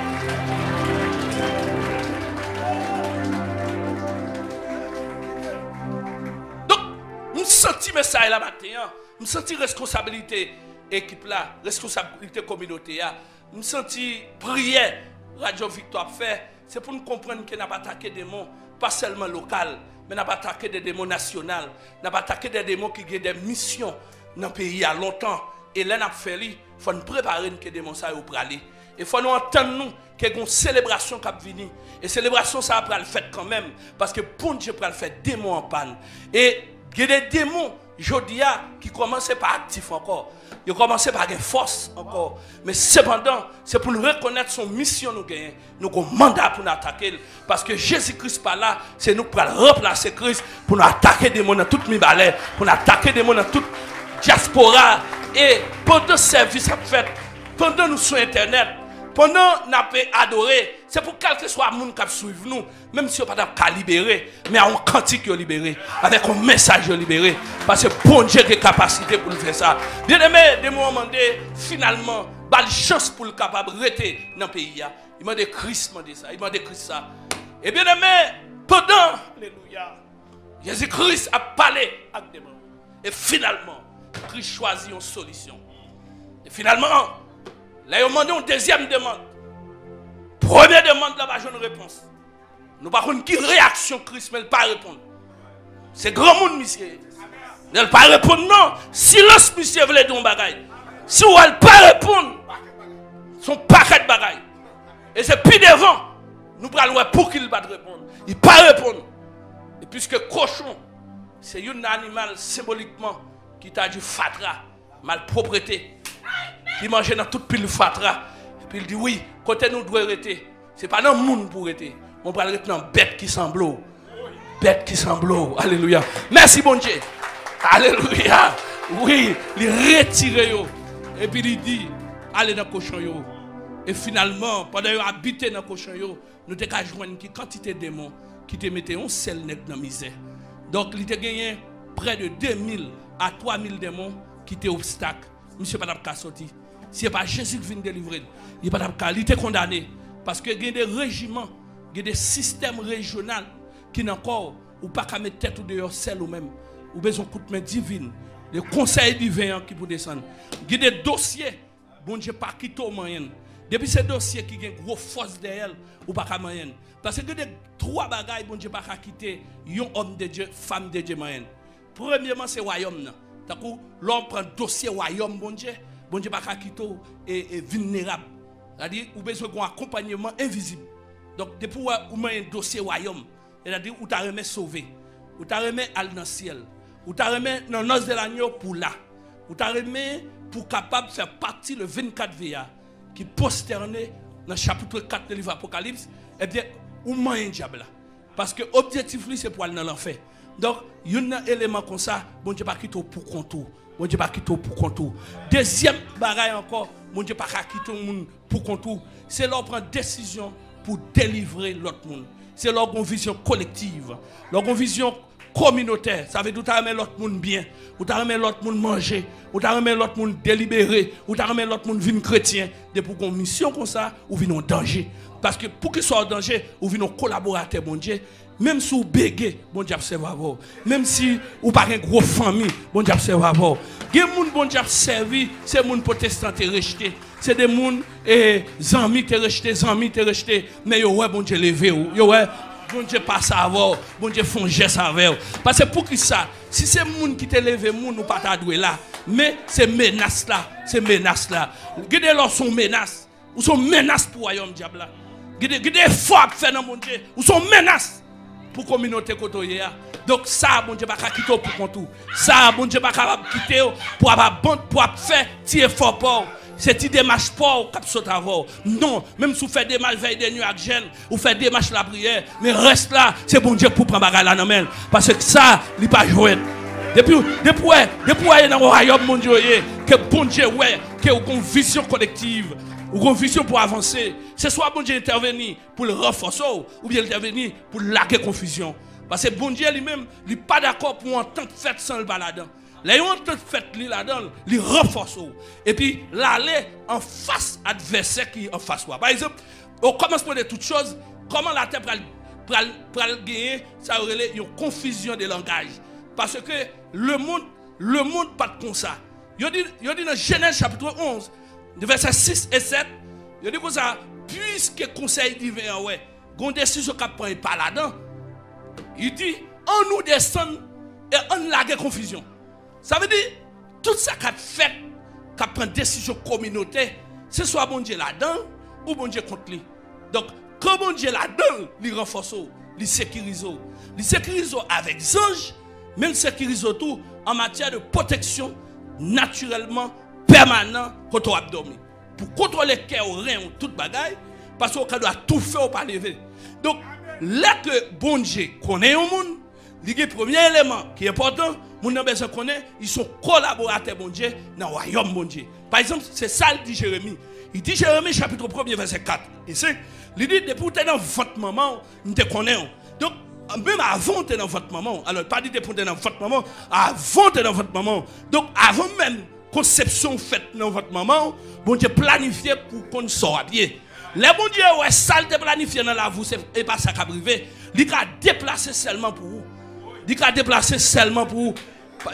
Donk, m santi mesaj la maten an, m santi responsabilite ekip la, responsabilite kominote a. M santi priyè Radyo Viktwa ap fè, se pou n konprann ke n ap atake demon, pa sèlman lokal, men n ap atake de demon nasyonal. N ap atake de demon ki gen de misyon nan peyi a lontan. E lè n ap fè li, fò n prepare n ke demon sa yo prale. E fò nou antann nou ke gon selebrasyon k ap vini. E selebrasyon sa a pral fèt kanmenm, paske Bondye pral fè demon an pa n. E gen de demon jodi a ki kòmanse pa aktif ankò. Yo kòmanse pa gen fòs ankò. Men sepandan, se pou n rekonèt se yon misyon nou genyen. Nou gon manda pou n atake l. Paske Jezi Kris pa la, se nou k pral ranplase Kris pou n atake demon nan tout Mibalè, pou n atake demon nan tout dyaspora. E pandan sèvis ap fèt, pandan nou sou entènèt, pandan n ap adore, se pou kèlkeswa moun k ap swiv nou, menm si yo pa t ap ka libere, men a yon kantik yo libere, avèk yon mesaj yo libere. Paske Bondye gen kapasite pou l fè sa. Byeneme, demon an mande, finalman, ba l chans pou l kapab rete nan peyi a. Li mande Kris, mande sa, li mande Kris sa. E byeneme, pandan, alelouya, Jezi Kris ap pale ak demon. E finalman, Kris chwazi yon solisyon. E finalman, lè yo mande yon dezyèm demann, premye demann la pa jwenn repons. Nou pa konn ki reyaksyon Kris, men l pa reponn. Se granmoun misye ye. Lè l pa reponn non, silans misye vle di yon bagay. Si w wè l pa reponn, se yon pakèt bagay. E se pi devan, nou pral wè pouki l pa t reponn. Li pa reponn. E piske kochon, se youn nan animal senbolikman ki ta di fatra, malpwoprete, ki manje nan tout pil fatra. Epi l di, wi, kote nou dwe rete, se pa nan moun pou rete, men w pral rete nan bèt ki sanble w. Bèt ki sanble w. Alelouya. Mèsi, Bondye. Alelouya. Wi, li retire yo. Epi li di, ale nan kochon yo. E finalman, pandan yo abite nan kochon yo, nou te ka jwenn ki kantite demon ki te mete yon sèl nèg nan mizè. Donk, li te genyen prè de de mil a twa mil demon ki te obstak. Misye pa t ap ka soti. Si se pa Jezi k vin delivre l, li pa t ap ka. Li te kondane. Paske gen de rejiman, gen de sistèm rejyonal ki nan kò w. Ou pa ka met tèt ou deyò sèl ou menm. Ou bezwen koutmen divin, le konsèy diven an ki pou desann. Gen de dosye, Bondye pa kite w manyen l. Depi se dosye ki gen gwo fòs dèyè l, ou pa ka manyen l. Paske gen de twa bagay Bondye pa ka kite yon òm de Dye, fanm de Dye manyen l. Premyeman, se wayòm nan. Tankou lè w pran dosye wayòm Bondye, Bondye pa ka kite w e, e vilnerab. Sètadi, ou bezwen gen yon akonpanyeman envizib. Donk, depi w wè ou manyen dosye wayòm, sètadi, ou ta renmen sove, ou ta renmen al nan syèl, ou ta renmen nan nòs de lanyo pou w la, ou ta renmen pou w kapab fè pati le vennkat V A ki pwostène nan chapit kat de liv Apokalips, ebyen, ou manyen dyab la. Paske objektif li se pou al nan lanfè. Donk, youn nan eleman konsa, Bondye pa kite w pou kont ou. Bondye pa kite w pou kont ou. Dezyèm bagay ankò, Bondye pa ka kite yon moun pou kont ou. Se lè w pran desizyon pou delivre lòt moun. Se lè w gen yon vizyon kolektiv. Lè w gen yon vizyon kominotè. Sa vle di ou ta renmen lòt moun byen, ou ta renmen lòt moun manje, ou ta renmen lòt moun delibere, ou ta renmen lòt moun vin kretyen. Depi w gen yon misyon konsa, ou vin yon danje. Paske poukisa w danje? Ou vin yon kolaboratè Bondye. Menm si w bege, Bondye ap sèvi avè w. Menm si ou pa gen gwo fanmi, Bondye ap sèvi avè w. Gen moun Bondye ap sèvi, se moun pwotestan te rejte. Se de moun, e, zanmi te rejte, zanmi te rejte. Men yo wè Bondye leve w. Yo wè Bondye pase avè w. Bondye fè yon jès avè w. Paske poukisa? Si se moun ki te leve moun, ou pa ta dwe la. Men se menas la, se menas la. Gen de lè w se yon menas. Ou se yon menas pou wayòm dyab la. Gen de, gen de efò w ap fè nan Bondye. Ou se yon menas pou kominote kote w ye a. Donk sa a, Bondye pa ka kite w pou kont ou. Sa a, Bondye pa kapab kite w pou ap abon-, pou ap fè ti efò pa w. Se ti demach pa w k ap sot avè w. Non, menm si w fè demach vèy de nwi ak jèn, ou fè demach lapriyè, men rès la, se Bondye k pou pran bagay la nan men l. Paske sa, li pa jwèt. Depi, depi w wè, depi w wè nan wayòm Bondye w ye, ke Bondye wè ke w gon vizyon kolektiv, ou gon vizyon pou avanse, se swa Bondye entèveni pou l ranfòse w, oubyen l entèveni pou l lage konfizyon. Paske Bondye li menm, li pa dakò pou yon antant fèt san l pa ladan. Lè yon antant fèt li ladan l, li ranfòse w. Epi l ale anfas advèsè ki anfas ou a. Pa egzanp, o kòmansman de tout choz, kòman latè pral, pral, pral genyen sa yo rele yon konfizyon de langaj. Paske lemonn, lemonn pa t konsa. Yo di, yo di nan Jenèz chapit onz, vèsè sis e sèt, yo di konsa, piske konsèy diven an wè gon desizyon k ap pran e pa ladan, li di, ann nou desann e ann lage konfizyon. Sa vle di, tout sa k ap fèt, k ap pran desizyon kominote, se swa Bondye ladan l ou Bondye kont li. Donk, kan Bondye ladan l, li ranfòse w, li sekirize w. Li sekirize w avèk zanj, men l sekirize w tou an matyè de pwoteksyon natirèlman pèmanan kote w ap dòmi. Pou kontwole kè w, ren w, tout bagay, paske w ka dwa toufe w pa leve. Donk, lè ke Bondye konnen yon moun, li gen premye eleman ki enpòtan, moun nan bezwen konnen, li se yon kolaboratè Bondye nan wayòm Bondye. Pa egzanp, se sa l di Jeremi. Li di Jeremi chapit premye vèsè kat e senk, li di, depi w te nan vant manman w, m te konnen w. Donk, menm avan w te nan vant manman w, alò, li pa di depi w te nan vant manman w, avan w te nan vant manman w. Donk, avan menm konsepsyon w fèt nan vant manman w, Bondye planifye pou w konn sa w ap ye. Lè Bondye wè sa l te planifye nan lavi w, se, e pa sa k ap rive, li ka deplase sèlman pou ou. Li ka deplase sèlman pou ou.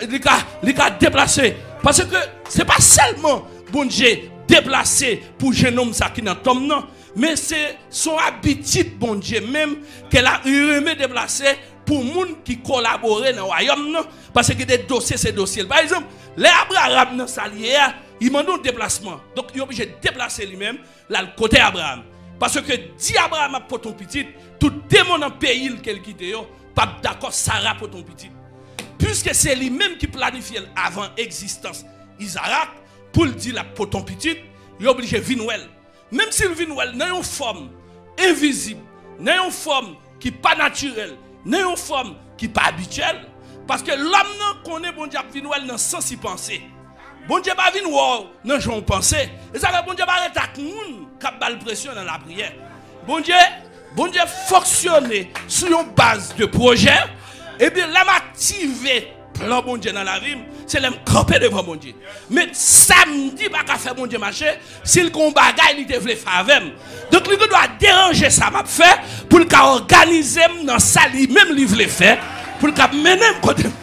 Li ka, li ka deplase. Paske se pa sèlman Bondye deplase pou jennonm sa ki nan tonm nan, men se, se yon abitid Bondye menm ke l a, li renmen deplase pou moun ki kolabore nan wayòm nan, paske gen de dosye, se dosye l. Pa egzanp, lè Abraram nan sa l ye a, li mande yon deplasman. Donk, li oblije deplase li menm, l al kote Abraram. Paske di Abraram ap pote yon pitit, tout demon nan peyi l ke l kite yo p ap dakò Sara pote yon pitit. Piske se li menm ki planifye l avan egzistans Izarak, pou l di l ap pote yon pitit, li oblije vin wè l. Menm si l vin wè l nan yon fòm envizib, nan yon fòm ki pa natirèl, nan yon fòm ki pa abityèl, paske lòm nan konnen Bondye ap vin wè l nan sans li panse. Bondye pa vin wè w nan jan w panse. E sa fè Bondye pa ret ak moun k ap ba l presyon nan lapriyè. Bondye, Bondye fonksyone sou yon baz de pwojè. Ebyen, lè m aktive plan Bondye nan lavi m, se lè m kanpe devan Bondye. Men sa m di pa ka fè Bondye mache si l gen yon bagay li te vle fè avè m. Donk, li gen dwa deranje sa m ap fè pou l ka òganize m nan sa li menm li vle fè, pou l ka mennen m kote m.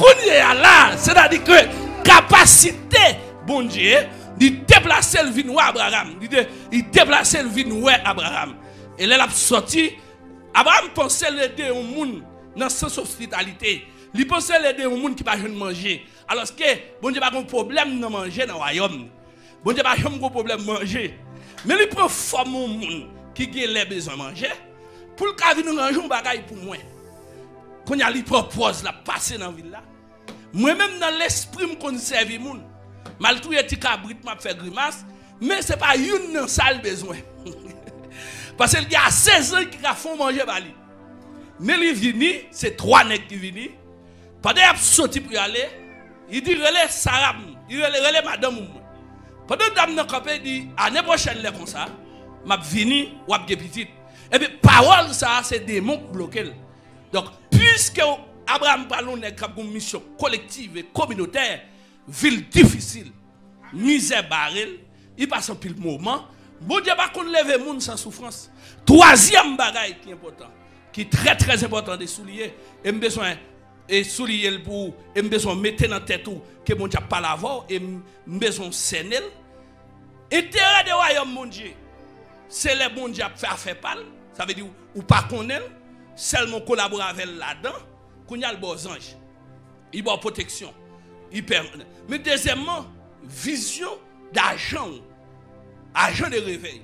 Kounye a la, sètadi ke kapasite Bondye, li deplase l vin wè Abraram. Li de-, li deplase l vin wè Abraram. E lè l ap sòti, Abraram panse l ede yon moun nan sans ospitalite. Li panse l ede yon moun ki pa jwenn manje. Alòske Bondye pa gen pwoblèm nan manje nan wayòm li. Bondye pa janm gen pwoblèm manje. Men li pran fòm yon moun ki gen lè bezwen manje pou l ka vin ranje yon bagay pou mwen. Kounye a li pran pòz l ap pase nan vil la. Mwen menm nan lespri m konn sèvi moun. M al touye ti kabrit, m ap fè grimas, men se pa youn nan sa l bezwen. Paske l gen ase zanj ki ka fè yon manje ba li. Men li vini, se twa nèg ki vini. Pandan y ap soti pou y ale, li di, rele Sara m, li rele, rele madanm ou mwen. Pandan dam nan kanpe, li di, ane pwochèn lè konsa, m ap vini, w ap gen pitit. Ebyen, pawòl sa a, se demon k bloke l. Donk, piske Abraram pral yon nèg k ap gen yon misyon kolektiv e kominotè, vi l difisil, mizè bare l, li pase anpil moman, Bondye pa konn leve moun san soufrans. Twazyèm bagay ki enpòtan, ki trè, trè enpòtan de souliye, e m bezwen e souliye l pou ou, e m bezwen mete nan tèt ou ke Bondye ap pale avè w, e m, m bezwen w sènen l. Enterè de wayòm Bondye, se lè Bondye ap fè afè pa l, sa vle di ou pa konnen l, sèlman w kolabore avè l ladan, kounye a l ba w zanj, li ba w pwoteksyon, li pèmèt. Men dezyèmman, vizyon dajan w, ajan de revèy,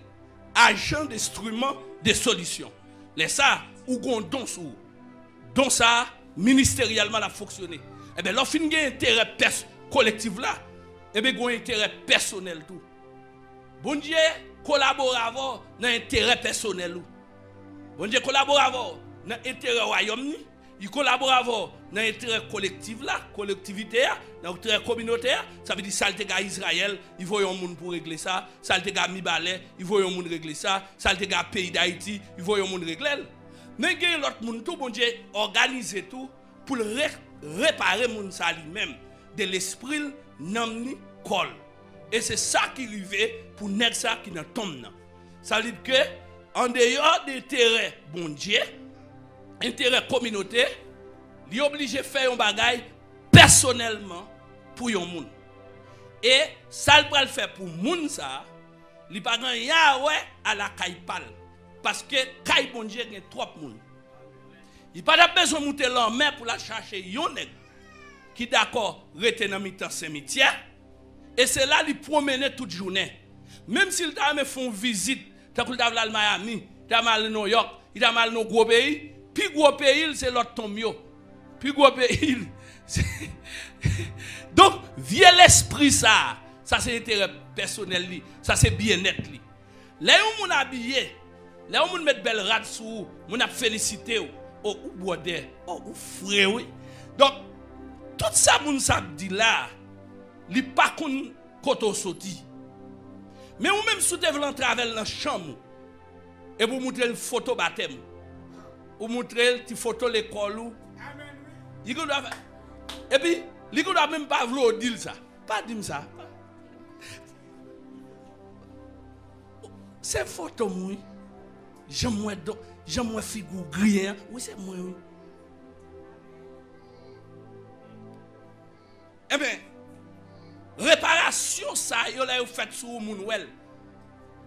ajan de enstriman de solisyon. Lè sa, ou gon don sou ou. Don sa a, ministeryèlman, l ap fonksyone. Ebyen, lè w fin gen enterè pès-, kolektif la, ebyen, gon enterè pèsonèl tou. Bondye kolabore avè w nan enterè pèsonèl ou. Bondye kolabore avè w nan enterè wayòm ni. Li kolabore avè w nan enterè kolektif la, kolektivite a, nan enterè kominote a. Sa vle di sa l te gen a Izrayèl, li voye yon moun pou regle sa. Sa l te gen a Mibalè, li voye yon moun regle sa. Sa l te gen a peyi Dayiti, li voye yon moun regle l. Men gen lòt moun tou, Bondye òganize tou pou l re-, repare moun sa li menm, de lespri l, nanm ni, kò l. E se sa ki rive pou nèg sa ki nan tonm nan. Sa vle di ke, andeyò de enterè Bondye, enterè kominote, li oblije fè yon bagay pèsonèlman pou yon moun. E sa l pral fè pou moun sa a, li pa gen anyen a wè a lakay pa l. Paske kay Bondye gen twòp moun. Li pa t ap bezwen moute lanmè pou l al chache yon nèg ki dakò rete nan mitan simityè. E se la li pwonmennen tout jounen. Menm si l ta renmen fè yon vizit, tankou l ta vle al Miami, li ta renmen al Nouyòk, li ta renmen al nan gwo peyi, pi gwo peyi l se lòt tonm yo. Pi gwo peyi l. Se, donk, vye lespri sa a, sa se enterè pèsonèl li, sa se byennèt li. Lè yon moun abiye, lè yon moun met bèl rad sou ou, moun ap felisite w. O, ou bwòdè, o, ou fre wi. Donk, tout sa moun sa ap di la, li pa konn kote w soti. Men ou menm, si w te vle antre avè l nan chanm ou, epi w moutre l foto batèm ou, ou moutre l ti foto lekòl ou, li gendwa fè, epi li gendwa menm pa vle w di l sa. Pa di m sa. Se foto m wi. Jan m wè do, jan m wè figi w griyen an, wi, se mwen wi. Enben, reparasyon sa yo, lè yo fèt sou ou, moun wè l,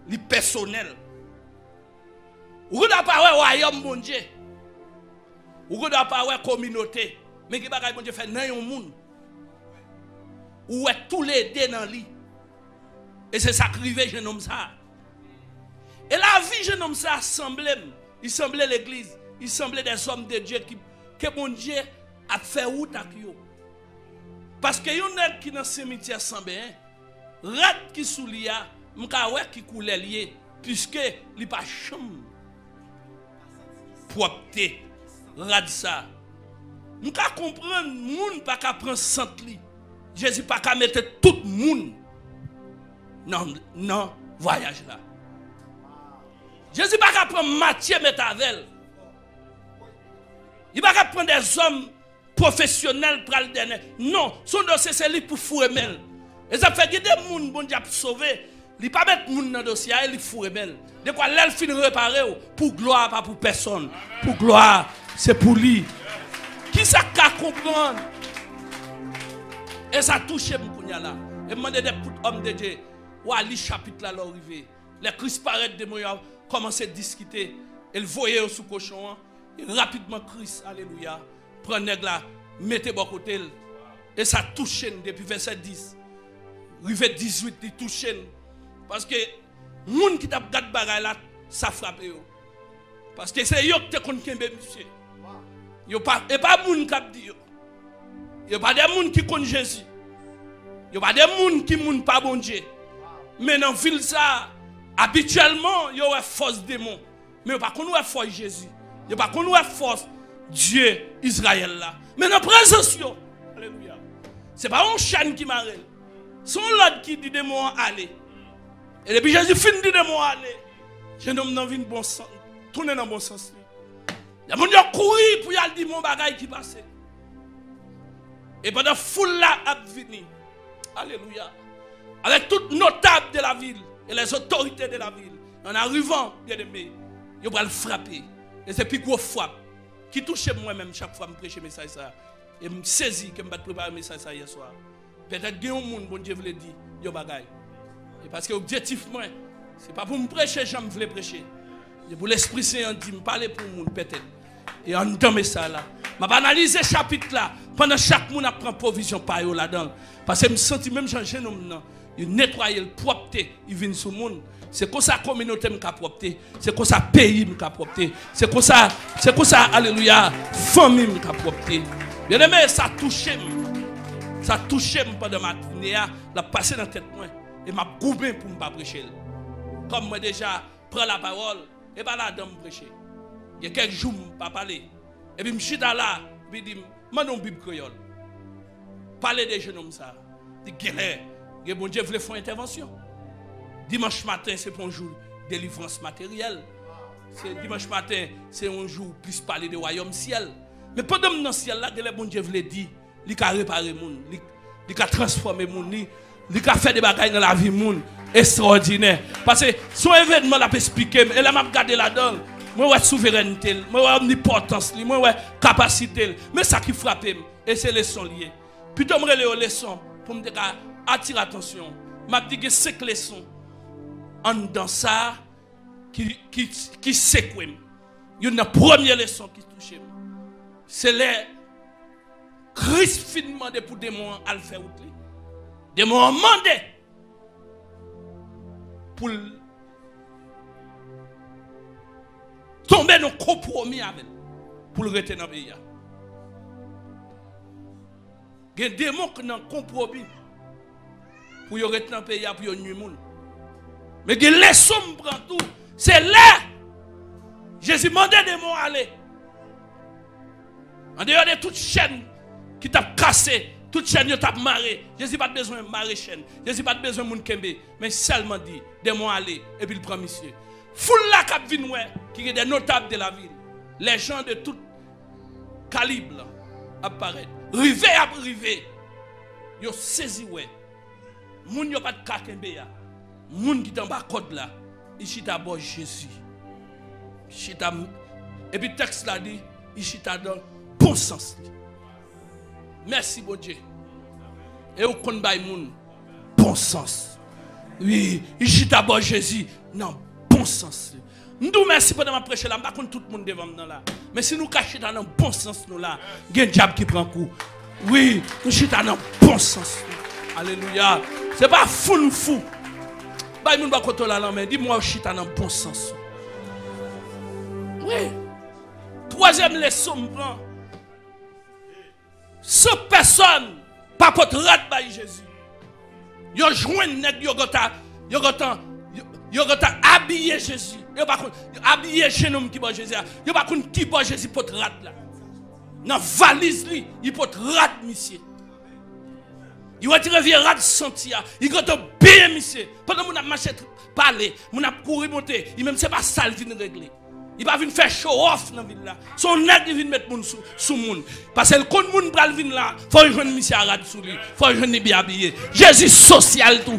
li pèsonèl. Ou gendwa pa wè wayòm Bondye. Ou gendwa pa wè kominote. Men gen bagay Bondye fè nan yon moun. Ou wè toulede nan li. E se sa k rive jennonm sa a. E lavi jennonm sa a sanble m. Li sanble legliz. Li sanble dèzòm de Dye ki, ke Bondye ap fè wout ak yo. Paske yon nèg ki nan simityè Sanben, rad ki sou li a, m ka wè ki koulè l ye, piske li pa janm pwòpte rad sa. M ka konprann moun pa ka pran sant li. Jezi pa ka mete tout moun nan, nan vwayaj la. Jezi pa ka pran Matye met avè l. Li pa ka pran dèzòm pwofesyonèl pral dènye. Non, se yon dosye se li k pou foure men l. E sa k fè gen de moun Bondye ap sove, li pa met moun nan dosye a e li foure men l. Dekwa lè l fin repare w, pou glwa a pa pou pèsonn. Pou glwa a, se pou li. Kisa k ka konprann? E sa touche m kounye a la. E m mande de tout òm de Dye, w a li chapit la lè w rive. Lè Kris parèt, demon yo kòmanse diskite, e l voye yo sou kochon an. E rapidman Kris, alelouya, pran nèg la, mete bò kote l. E sa touche n depi vèsè dis rive dizuit, li touche n. Paske moun ki t ap gad bagay la, sa frape yo. Paske se yo ki te konn kenbe misye. Yo pa, e pa moun k ap di yo. Yo pa de moun ki konn Jezi. Yo pa de moun ki moun pa Bondye. Men nan vil sa a, abityèlman, yo wè fòs demon. Men yo pa konn wè fòs Jezi. Yo pa konn wè fòs Dye Izrayèl la. Men nan prezans yo, alelouya, se pa yon chèn ki mare l. Se yon lòd ki di demon an ale. E depi Jezi fin di demon an ale, jennonm nan vin bon sans, tounen nan bon sans li. Lè moun yo kouri pou y al di m yon bagay ki pase. E pandan foul la ap vini, alelouya, avec tout notables de la ville et les autorités de la ville, en arrivant, byeneme, yo pral frape. E se pi gwo frap ki touche m mwen menm chak fwa m preche mesaj sa a. E m sezi ke m pa t prepare mesaj sa a yè swa. Petèt gen yon moun Bondye vle di yon bagay. E paske objektif mwen, se pa pou m preche jan m vle preche. Se pou Lespri Sen an di m pale pou yon moun petèt. E anndan mesaj la, m ap analize chapit la pandan chak moun ap pran pwovizyon pa yo ladan l. Paske m santi menm jan jenòm nan, li netwaye l, pwòpte, li vin sou moun. Se konsa kominote m ka pwòpte. Se konsa peyi m ka pwòpte. Se konsa, se konsa, alelouya, fanmi m ka pwòpte. Byeneme, sa touche m. Sa touche m pandan matine a, l ap pase nan tèt mwen. E m ap goumen pou m pa preche l. Kòm mwen deja pran lapawòl, e pa ladan m preche. Gen kèk jou m pa pale. Epi m chita la, epi di m, mande yon Bib kreyòl. Pale de jenòm sa a. Li genlè, gen Bondye vle fè yon entèvansyon. Dimanch maten, se pa yon jou delivrans materyèl. Se dimanch maten, se yon jou plis pale de wayòm syèl. Men pandan m nan syèl la, genlè Bondye vle di, li ka repare moun, li, li ka transfòme moun, li, li ka fè de bagay nan lavi moun estrawòdinè. Paske se yon evènman l ap esplike m, e lè m ap gade ladan l, mwen wè souverènte l, mwen wè omnipòtans li, mwen wè kapasite l. Men sa ki frape m, e se leson l ye. Pito m rele yo leson pou m te ka atire atansyon w. M ap di gen senk leson anndan sa a ki, ki, ki sekwe m. Youn nan premye leson ki touche m, se lè Kris fin mande pou demon an al fè wout li. Demon an mande pou l tonbe nan konpwomi avè l, pou l rete nan peyi a. Gen demon k nan konpwomi pou yo ret nan peyi a, pou yo nwi moun. Men gen leson m pran tou, se lè Jezi mande demon ale. Andeyò de tout chèn ki t ap kase, tout chèn yo t ap mare, Jezi pa t bezwen mare chèn. Jezi pa t bezwen moun kenbe, men sèlman di, demon ale, epi l pran misye. Foul la k ap vin wè, ki gen des notables de la ville, les gens de tout kalib ap parèt. Rive y ap rive, yo sezi wè moun yo pa t ka kenbe a, moun ki t anba kòd la, li chita bò Jezi. Chita, epi tèks la di, li chita nan bon sans li. Mèsi, Bondye. E ou konn bay moun bon sans. Wi, li chita bò Jezi nan bon sans li. M di w mèsi pandan m ap preche la. M pa konn tout moun devan m nan la. Men si nou ka chita nan bon sans nou la, gen dyab ki pran kou. Wi, nou chita nan bon sans nou. Alelouya. Se pa fou nou fou. Bay moun bò kote w la lanmen. Di m wè w chita nan bon sans ou. Wi. Twazyèm leson m pran. San pèsòn pa pot rad bay Jezi. Yo jwenn nèg yo gentan, yo gentan, yo, yo gentan abiye Jezi. Yo pa konn, yo abiye jenòm ki bò Jezi a. Yo pa konn ki bò Jezi pot rad la. Nan valiz li, li pot rad misye. Li retire vye rad santi a. Li gentan benyen misye. Pandan moun ap mache pale, moun ap kouri monte, li menm se pa sa l vin regle. Li pa vin fè show off nan vil la. Se yon nèg li vin met moun sou, sou moun. Paske l konn moun pral vin la, fò l jwenn misye a rad sou li, fò l jwenn li byen abiye. Jezi sosyal tou.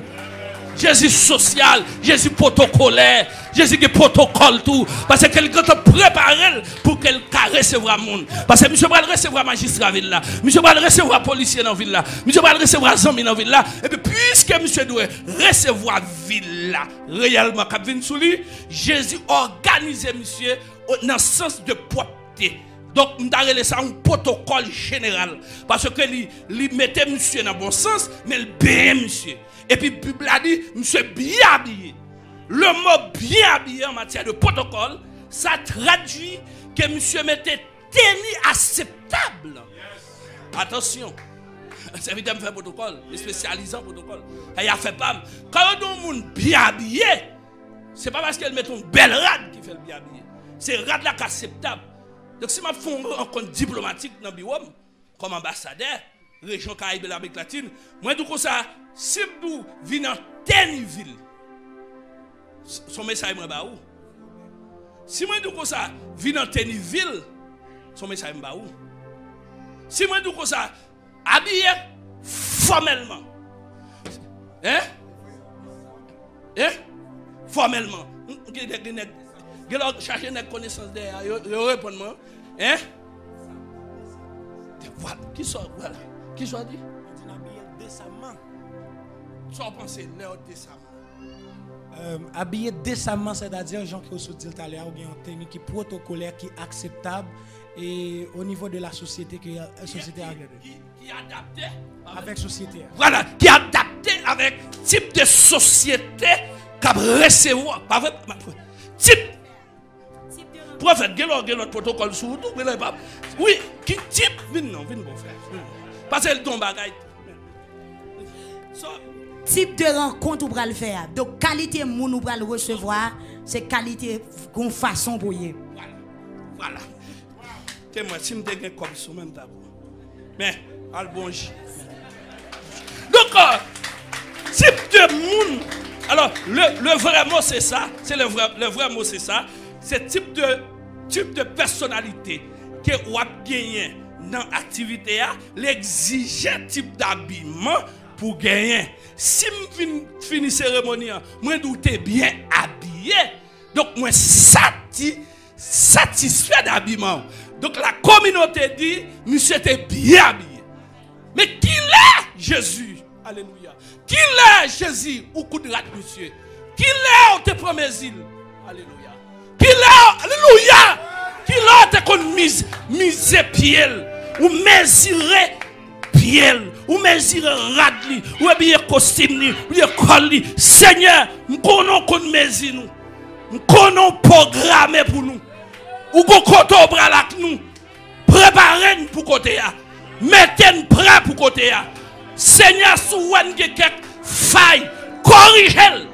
Jezi sosyal, Jezi pwotokolè, Jezi gen pwotokòl tou. Paske l gentan prepare l pou ke l ka resevwa moun. Paske misye pral resevwa majistra vil la. Misye pral resevwa polisye nan vil la. Misye pral resevwa zanmi nan vil la. Epi piske misye dwe resevwa vil la reyèlman k ap vin sou li, Jezi òganize misye o, nan sans de pwòpte. Donk, m ta rele sa yon pwotokòl jeneral. Paske li, li mete misye nan bon sans, men l benyen misye. Epi Bib la di, misye byen abiye. Le mo byen abiye an matyè de pwotokòl, sa tradui ke misye mete teni aseptab. Atansyon. Sèvitè m fè pwotokòl, espesyalize an pwotokòl. Sa y a fè pa m. Kan yo di yon moun byen abiye, se pa paske l mete yon bèl rad ki fè l byen abiye. Se rad la k aseptab. Donk, si m ap fè yon rankont diplomatik nan biwo m, kòm anbasadè rejyon Karayib e Lamerik Latin, mwen di w konsa, si m di w vin an teni vil, s-, s on mesaj mwen ba ou. Si mwen di w konsa, vin an teni vil, Se yon mesaj m ba ou. Si mwen di w konsa, abiye fòmèlman. Hein? Hein? Fòmèlman. M, m, gen nèg, gen nèg, gen lè w chache nèg konesans dèyè a, yo, yo reponn mwen. Hein? Vwala. Kisa, vwala. Kisa w di? Yo di n abiye desamman. Sa w panse lè yo desamman? Euh, abiye desamman, sètadi, jan ke w sot di l talè a, ou gen yon teni ki pwotokolè, ki akseptab, e o nivo de la sosyete, ke, euh, sosyete a ki, ki, ki adapte avèk sosyete a. Vwala, ki adapte avèk tip de sosyete k ap resevwa. Pa vre? Tip. Pwofèt, gen lòt, gen lòt pwotokòl sou ou tou, gen lòt pa. Wi, ki tip? Vin non, vin bon frè. Pase l ton bagay. So, tip de rankont ou pral fè a. Donk, kalite moun ou pral resevwa a, se kalite gon fason pou ye. Vwala. Vwala. Te mwen, si m te gen kòb sou mwen, m ta bon. Men, al bon j. Donk, euh, tip de moun. Alors, le, le vrai mot, c'est ça. C'est le vrai, le vrai mot, c'est ça. Se tip de, tip de pèsonalite ke w ap genyen nan aktivite a, li egzije tip d'abiman pou genyen. Si m vin fini seremoni an, mwen di w te byen abiye, donk mwen sati-, satisfè de abiman w. Donk la kominote di, misye te byen abiye. Men kilè Jezi, alelouya, kilè Jezi ou koud rad misye? Kilè ou te pran mezi l? Alelouya. Kilè, alelouya! Kilè w te konn miz-, mize pye l? Ou mezire pye l, ou mezire rad li, ou ebiye kostim li, ou ye kòl li. Senyè, m konnen w konn mezi nou. M konnen w pwograme pou nou. Ou gon kote w pral ak nou. Prepare n pou kote a. Mete n prè pou kote a. Senyè, si w wè n gen kèk fay, korije l.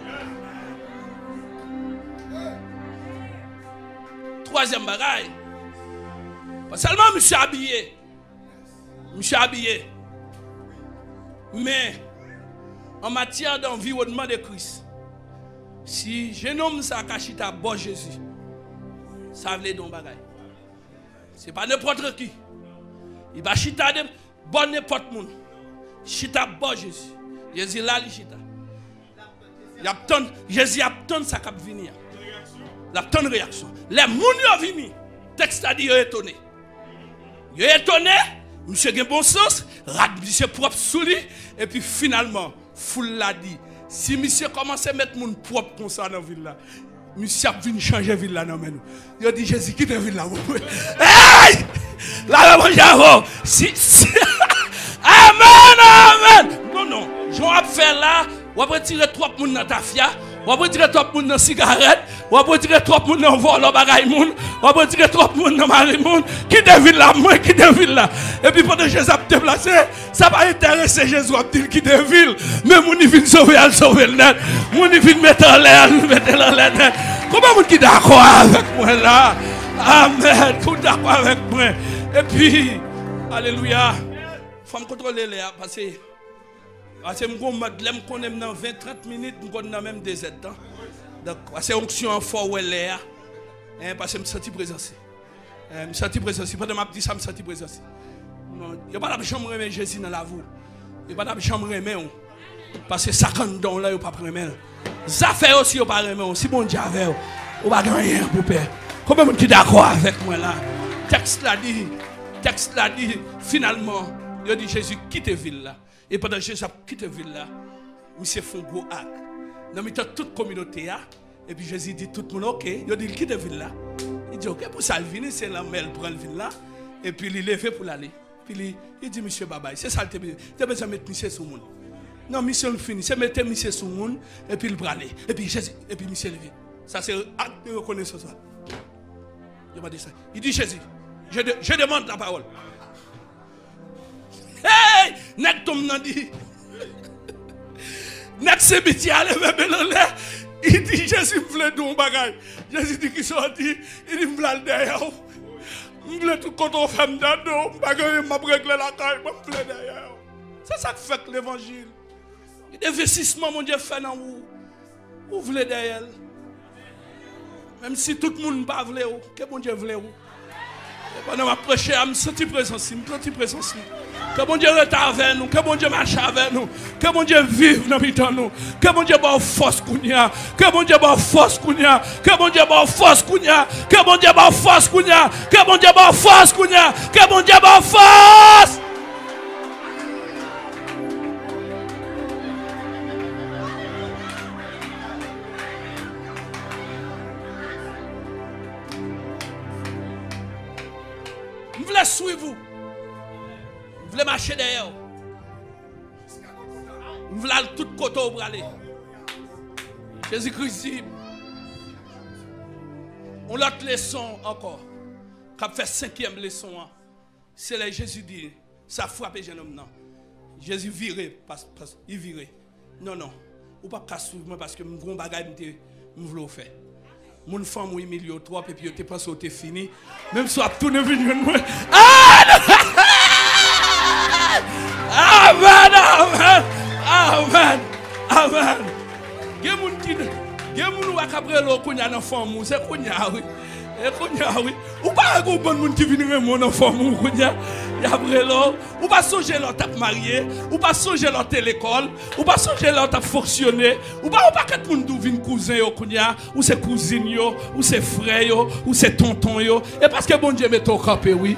Twazyèm bagay, pa sèlman misye abiye, misye abiye, men an matyè d'anviwònman de Kris, si jenòm sa ka chita bò Jezi, sa vle di yon bagay. Se pa nenpòt ki. Li pa chita de, bò nenpòt moun. Chita bò Jezi. Jezi la, li chita. L ap tann, Jezi ap tann sa k ap vini an. L ap tann reyaksyon. Lè moun yo vini, tèks la di yo etone. Yo etone, misye gen bon sans, rad misye pwòp sou li, epi finalman, foul la di, si misye kòmanse met moun pwòp konsa nan vil la, misye ap vin chanje vil la nan men nou. Yo di, Jezi, kite vil la pou mwen. Hey! La, la, manje avè w. Si, si. Amèn, amèn. Non, non. Jan w ap fè la, w ap retire twòp moun nan tafya, w ap retire twòp moun nan sigarèt, w ap retire twòp moun nan vòlò bagay moun, w ap retire twòp moun nan mari moun. Kite vil la, mwen kite vil la. Epi pandan Jezi ap deplase, sa pa enterese Jezi, w ap di l kite vil. Men moun li vin sove a, l sove l nèt. Moun li vin mete anlè a, l mete l anlè nèt. Konbyen moun ki dakò avèk mwen la? Amèn. Ki dakò avèk mwen? Epi, alelouya. Fò m kontwole lè a, pase, pase m gon mòd, lè m konnen m nan ven, trant minit, m konn nan menm de zèdtan. Donk, pase onksyon an fò w wè lè a. Hein, pase m santi prezans li. Eh, m santi prezans li. Pandan m ap di sa, m santi prezans li. Non, yo pa t ap janm renmen Jezi nan lavi w. Yo pa t ap janm renmen w. Paske sa k anndan w lan, yo p ap renmen l. Zafè yo, si yo pa renmen w, si Bondye avè w, ou pa gen anyen pou pè. Konbyen moun ki dakò avèk mwen la? Tèks la di, tèks la di, finalman, yo di Jezi kite vil la. E pandan Jezi ap kite vil la, misye fè yon gwo ak nan mitan tout kominote a. Epi Jezi di tout moun, oke. Yo di l kite vil la. Li di, oke, pou sa l vini, se lanmè l pran l vin la. Epi li leve pou l ale. Epi li, li di misye babay. Se sa l te bezwen. Te bezwen met misye sou moun. Non, misyon l fini. Se mete misye sou moun, epi l prale. Epi Jezi, epi misye leve. Sa se ak de rekonesans la. Yo mande sa. Li di, Jezi, je de-, je demande la parole. Hey! Nèg tonm nan di. Nèg se piti a leve men l anlè. Li di, Jezi, m vle di w yon bagay. Jezi di, kisa w di? Li di, m vle al dèyè w. M vle tout kote w fè m, m ta do w. M pa gen anyen m ap regle lakay mwen, m vle dèyè w. Se sa k fèk levanjil. Gen envestisman Bondye fè nan ou. Ou vle dèyè l. Menm si tout moun pa vle w, ke Bondye vle w. Pandan m ap preche a, m santi prezans li, m santi prezans li. Ke Bondye rete avè nou, ke Bondye mache avè nou, ke Bondye viv nan mitan nou, ke Bondye ba w fòs kounye a, ke Bondye ba w fòs kounye a, ke Bondye ba w fòs kounye a, ke Bondye ba w fòs kounye a, ke Bondye ba w fòs kounye a, ke Bondye ba w fòs! M vle swiv ou. M vle mache dèyè w. M vle al tout kote w prale. Jezi Kris di m. Yon lòt leson ankò. K ap fè senkyèm leson an. Se lè Jezi di, sa frape jennonm nan. Jezi vire, pas, pas, li vire. Non, non. Ou p ap ka swiv mwen paske m gon bagay m te, m vle w fè. Moun fanm ou imilye w twòp epi yo te panse w te fini. Menm si w ap tounen vin jwenn mwen. Ah, non! Amèn, amèn, amèn, amèn. Gen moun ki, gen moun ou wè k ap rele w kounye a nan fanm ou. Se kounye a, wi. E kounye a, wi. Ou pa wè gon bann moun ki vin renmen w nan fanmi w kounye a? Y ap rele w. Ou pa sonje lè w t ap marye? Ou pa sonje lè w te lekòl? Ou pa sonje lè w t ap fonksyone? Ou pa wè yon pakèt moun tou vin kouzen yo kounye a? Ou se kouzin yo, ou se frè yo, ou se tonton yo. E paske Bondye mete w kanpe, wi.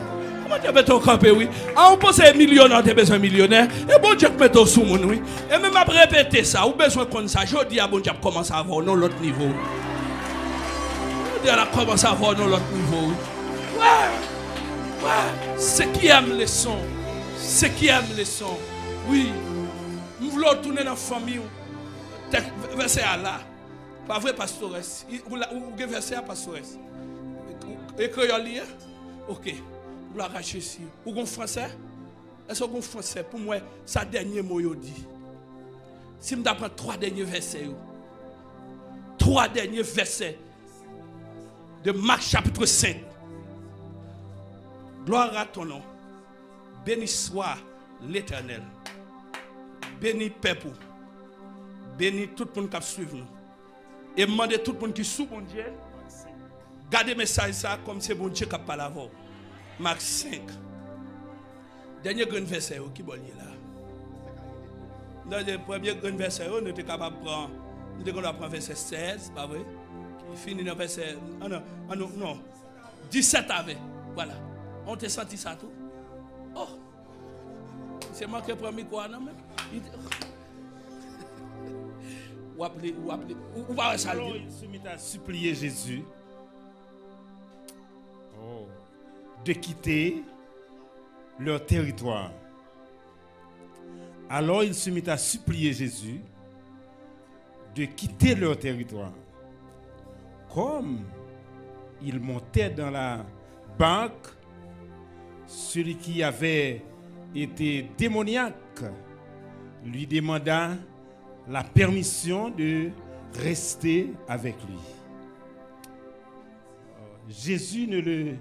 Bondye mete w kanpe, wi. A, ou panse milyonè te bezwen milyonè? E Bondye k mete w sou moun, wi. E men m ap repete sa, ou bezwen konn sa. Jodi a, Bondye ap kòmanse avè w nan yon lòt nivo. Jodi a, l ap kòmanse avè w nan yon lòt nivo, wi. Wè, wè. Senkyèm leson. Senkyèm leson. Wi. M vle w tounen nan fanmi w. Tèks, vèsè a la. Pa vre, pastores? I, ou la, ou, ou gen vèsè a, pastores? E kreyòl li ye? Ok. Glwa a Jezi. Ou gon fransè? Èske w gon fransè? Pou m wè sa dènye mo yo di. Si m ta pran twa dènye vèsè yo. Twa dènye vèsè de Mak chapit senk. Gloire à ton nom. Béni soit l'Éternel. Beni pèp ou. Beni tout moun k ap swiv nou. E m mande tout moun ki sou Bondye, gade mesaj sa a kòm se Bondye k ap pale avè w. Mak senk. Dènye grenn vèsè yo, ki bò l ye la? Nan de premye grenn vèsè yo, nou te kapab pran, nou te gendwa pran vèsè sèz, pa vre? Ki fini nan vèsè, an non, an non, non. Disèt avè. Vwala. Ou te santi sa tou? Oh! Misye manke pran mikwo a nan men. Li te, w ap li, w ap li, ou, ou pa wè sa l di? Alors, ils se mirent à supplier Jésus, oh, de quitter leur territoire. Alors, ils se mirent à supplier Jésus de quitter leur territoire. Comme ils montaient dans la barque, celui qui avait été démoniaque lui demanda la permission de rester avec lui. Jésus ne le,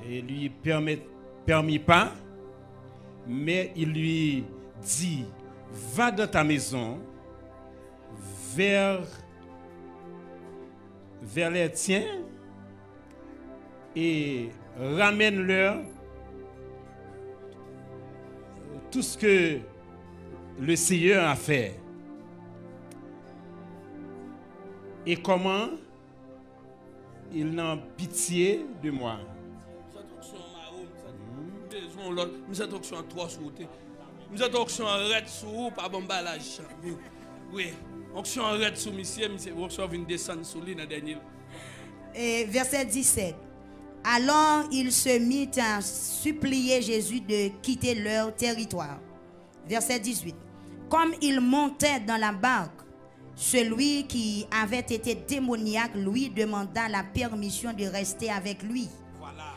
et lui permet, permit pas, mais il lui dit, va dans ta maison, vers, vers les tiens, et ramène-leur tout ce que le Seigneur a fait et comment ils n'ont pitié de moi. M santi onksyon an mare w, m santi m bezwen yon lòt, m santi onksyon an twò sou ou, te, m santi onksyon an rèd sou ou, pa ban m bay laj. Wi, onksyon an rèd sou misye, misye, onksyon an vin desann sou li nan dènye. Et verset dix-sept. Alors ils se mirent à supplier Jésus de quitter leur territoire. Verset dix-huit. Comme ils montaient dans la barque, celui qui avait été démoniaque lui demanda la permission de rester avec lui. Voilà.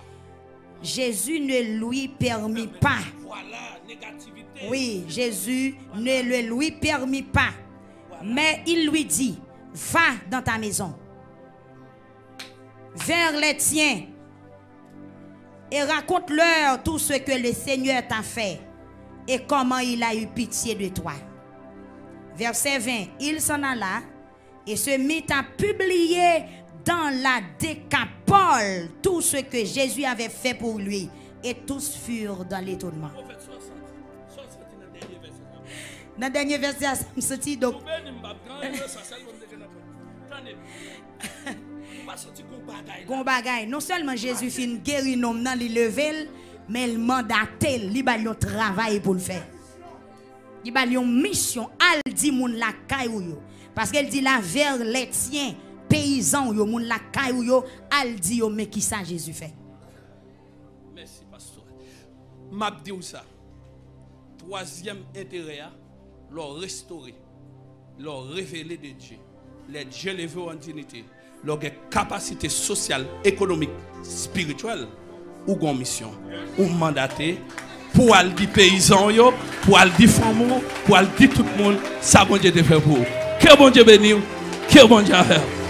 Jésus ne lui permit pas. Voilà, négativité. Oui, Jésus ne le lui permit pas. Voilà. Mais il lui dit, va dans ta maison, vers les tiens, et raconte-leur tout ce que le Seigneur t'a fait et comment il a eu pitié de toi. Verset vingt. Il s'en alla et se mit à publier dans la décapole tout ce que Jésus avait fait pour lui, et tous furent dans l'étonnement. Pwofèt, sa w santi? Sa w santi nan dènye vèsè sa? Nan dènye vèsè a, sa m santi, donk. Ou beni m, m p ap gen anyen nan sa, sèlman m te gen nan pòt. Tande m. Ou pa santi gon bagay la? Gon bagay. Non sèlman Jezi fin geri nonm nan, li leve l, men l mandate l, li ba l yon travay pou l fè. Li ba l yon misyon, al di moun lakay ou yo. Paske l di, la vers les tiens, peyizan w yo, moun lakay ou yo, al di yo men kisa Jezi fè. Mèsi, pastè. M ap di w sa. Twazyèm enterè a, lè w restore, lè w revele de Dye, lè Dye leve w an diyite, lè w gen kapasite sosyal, ekonomik, espirityèl, ou gon misyon. Ou mandate pou al di peyizan w yo, pou al di fanmi w, pou al di tout moun sa Bondye te fè pou ou. Ke Bondye beni w, ke Bondye avè w.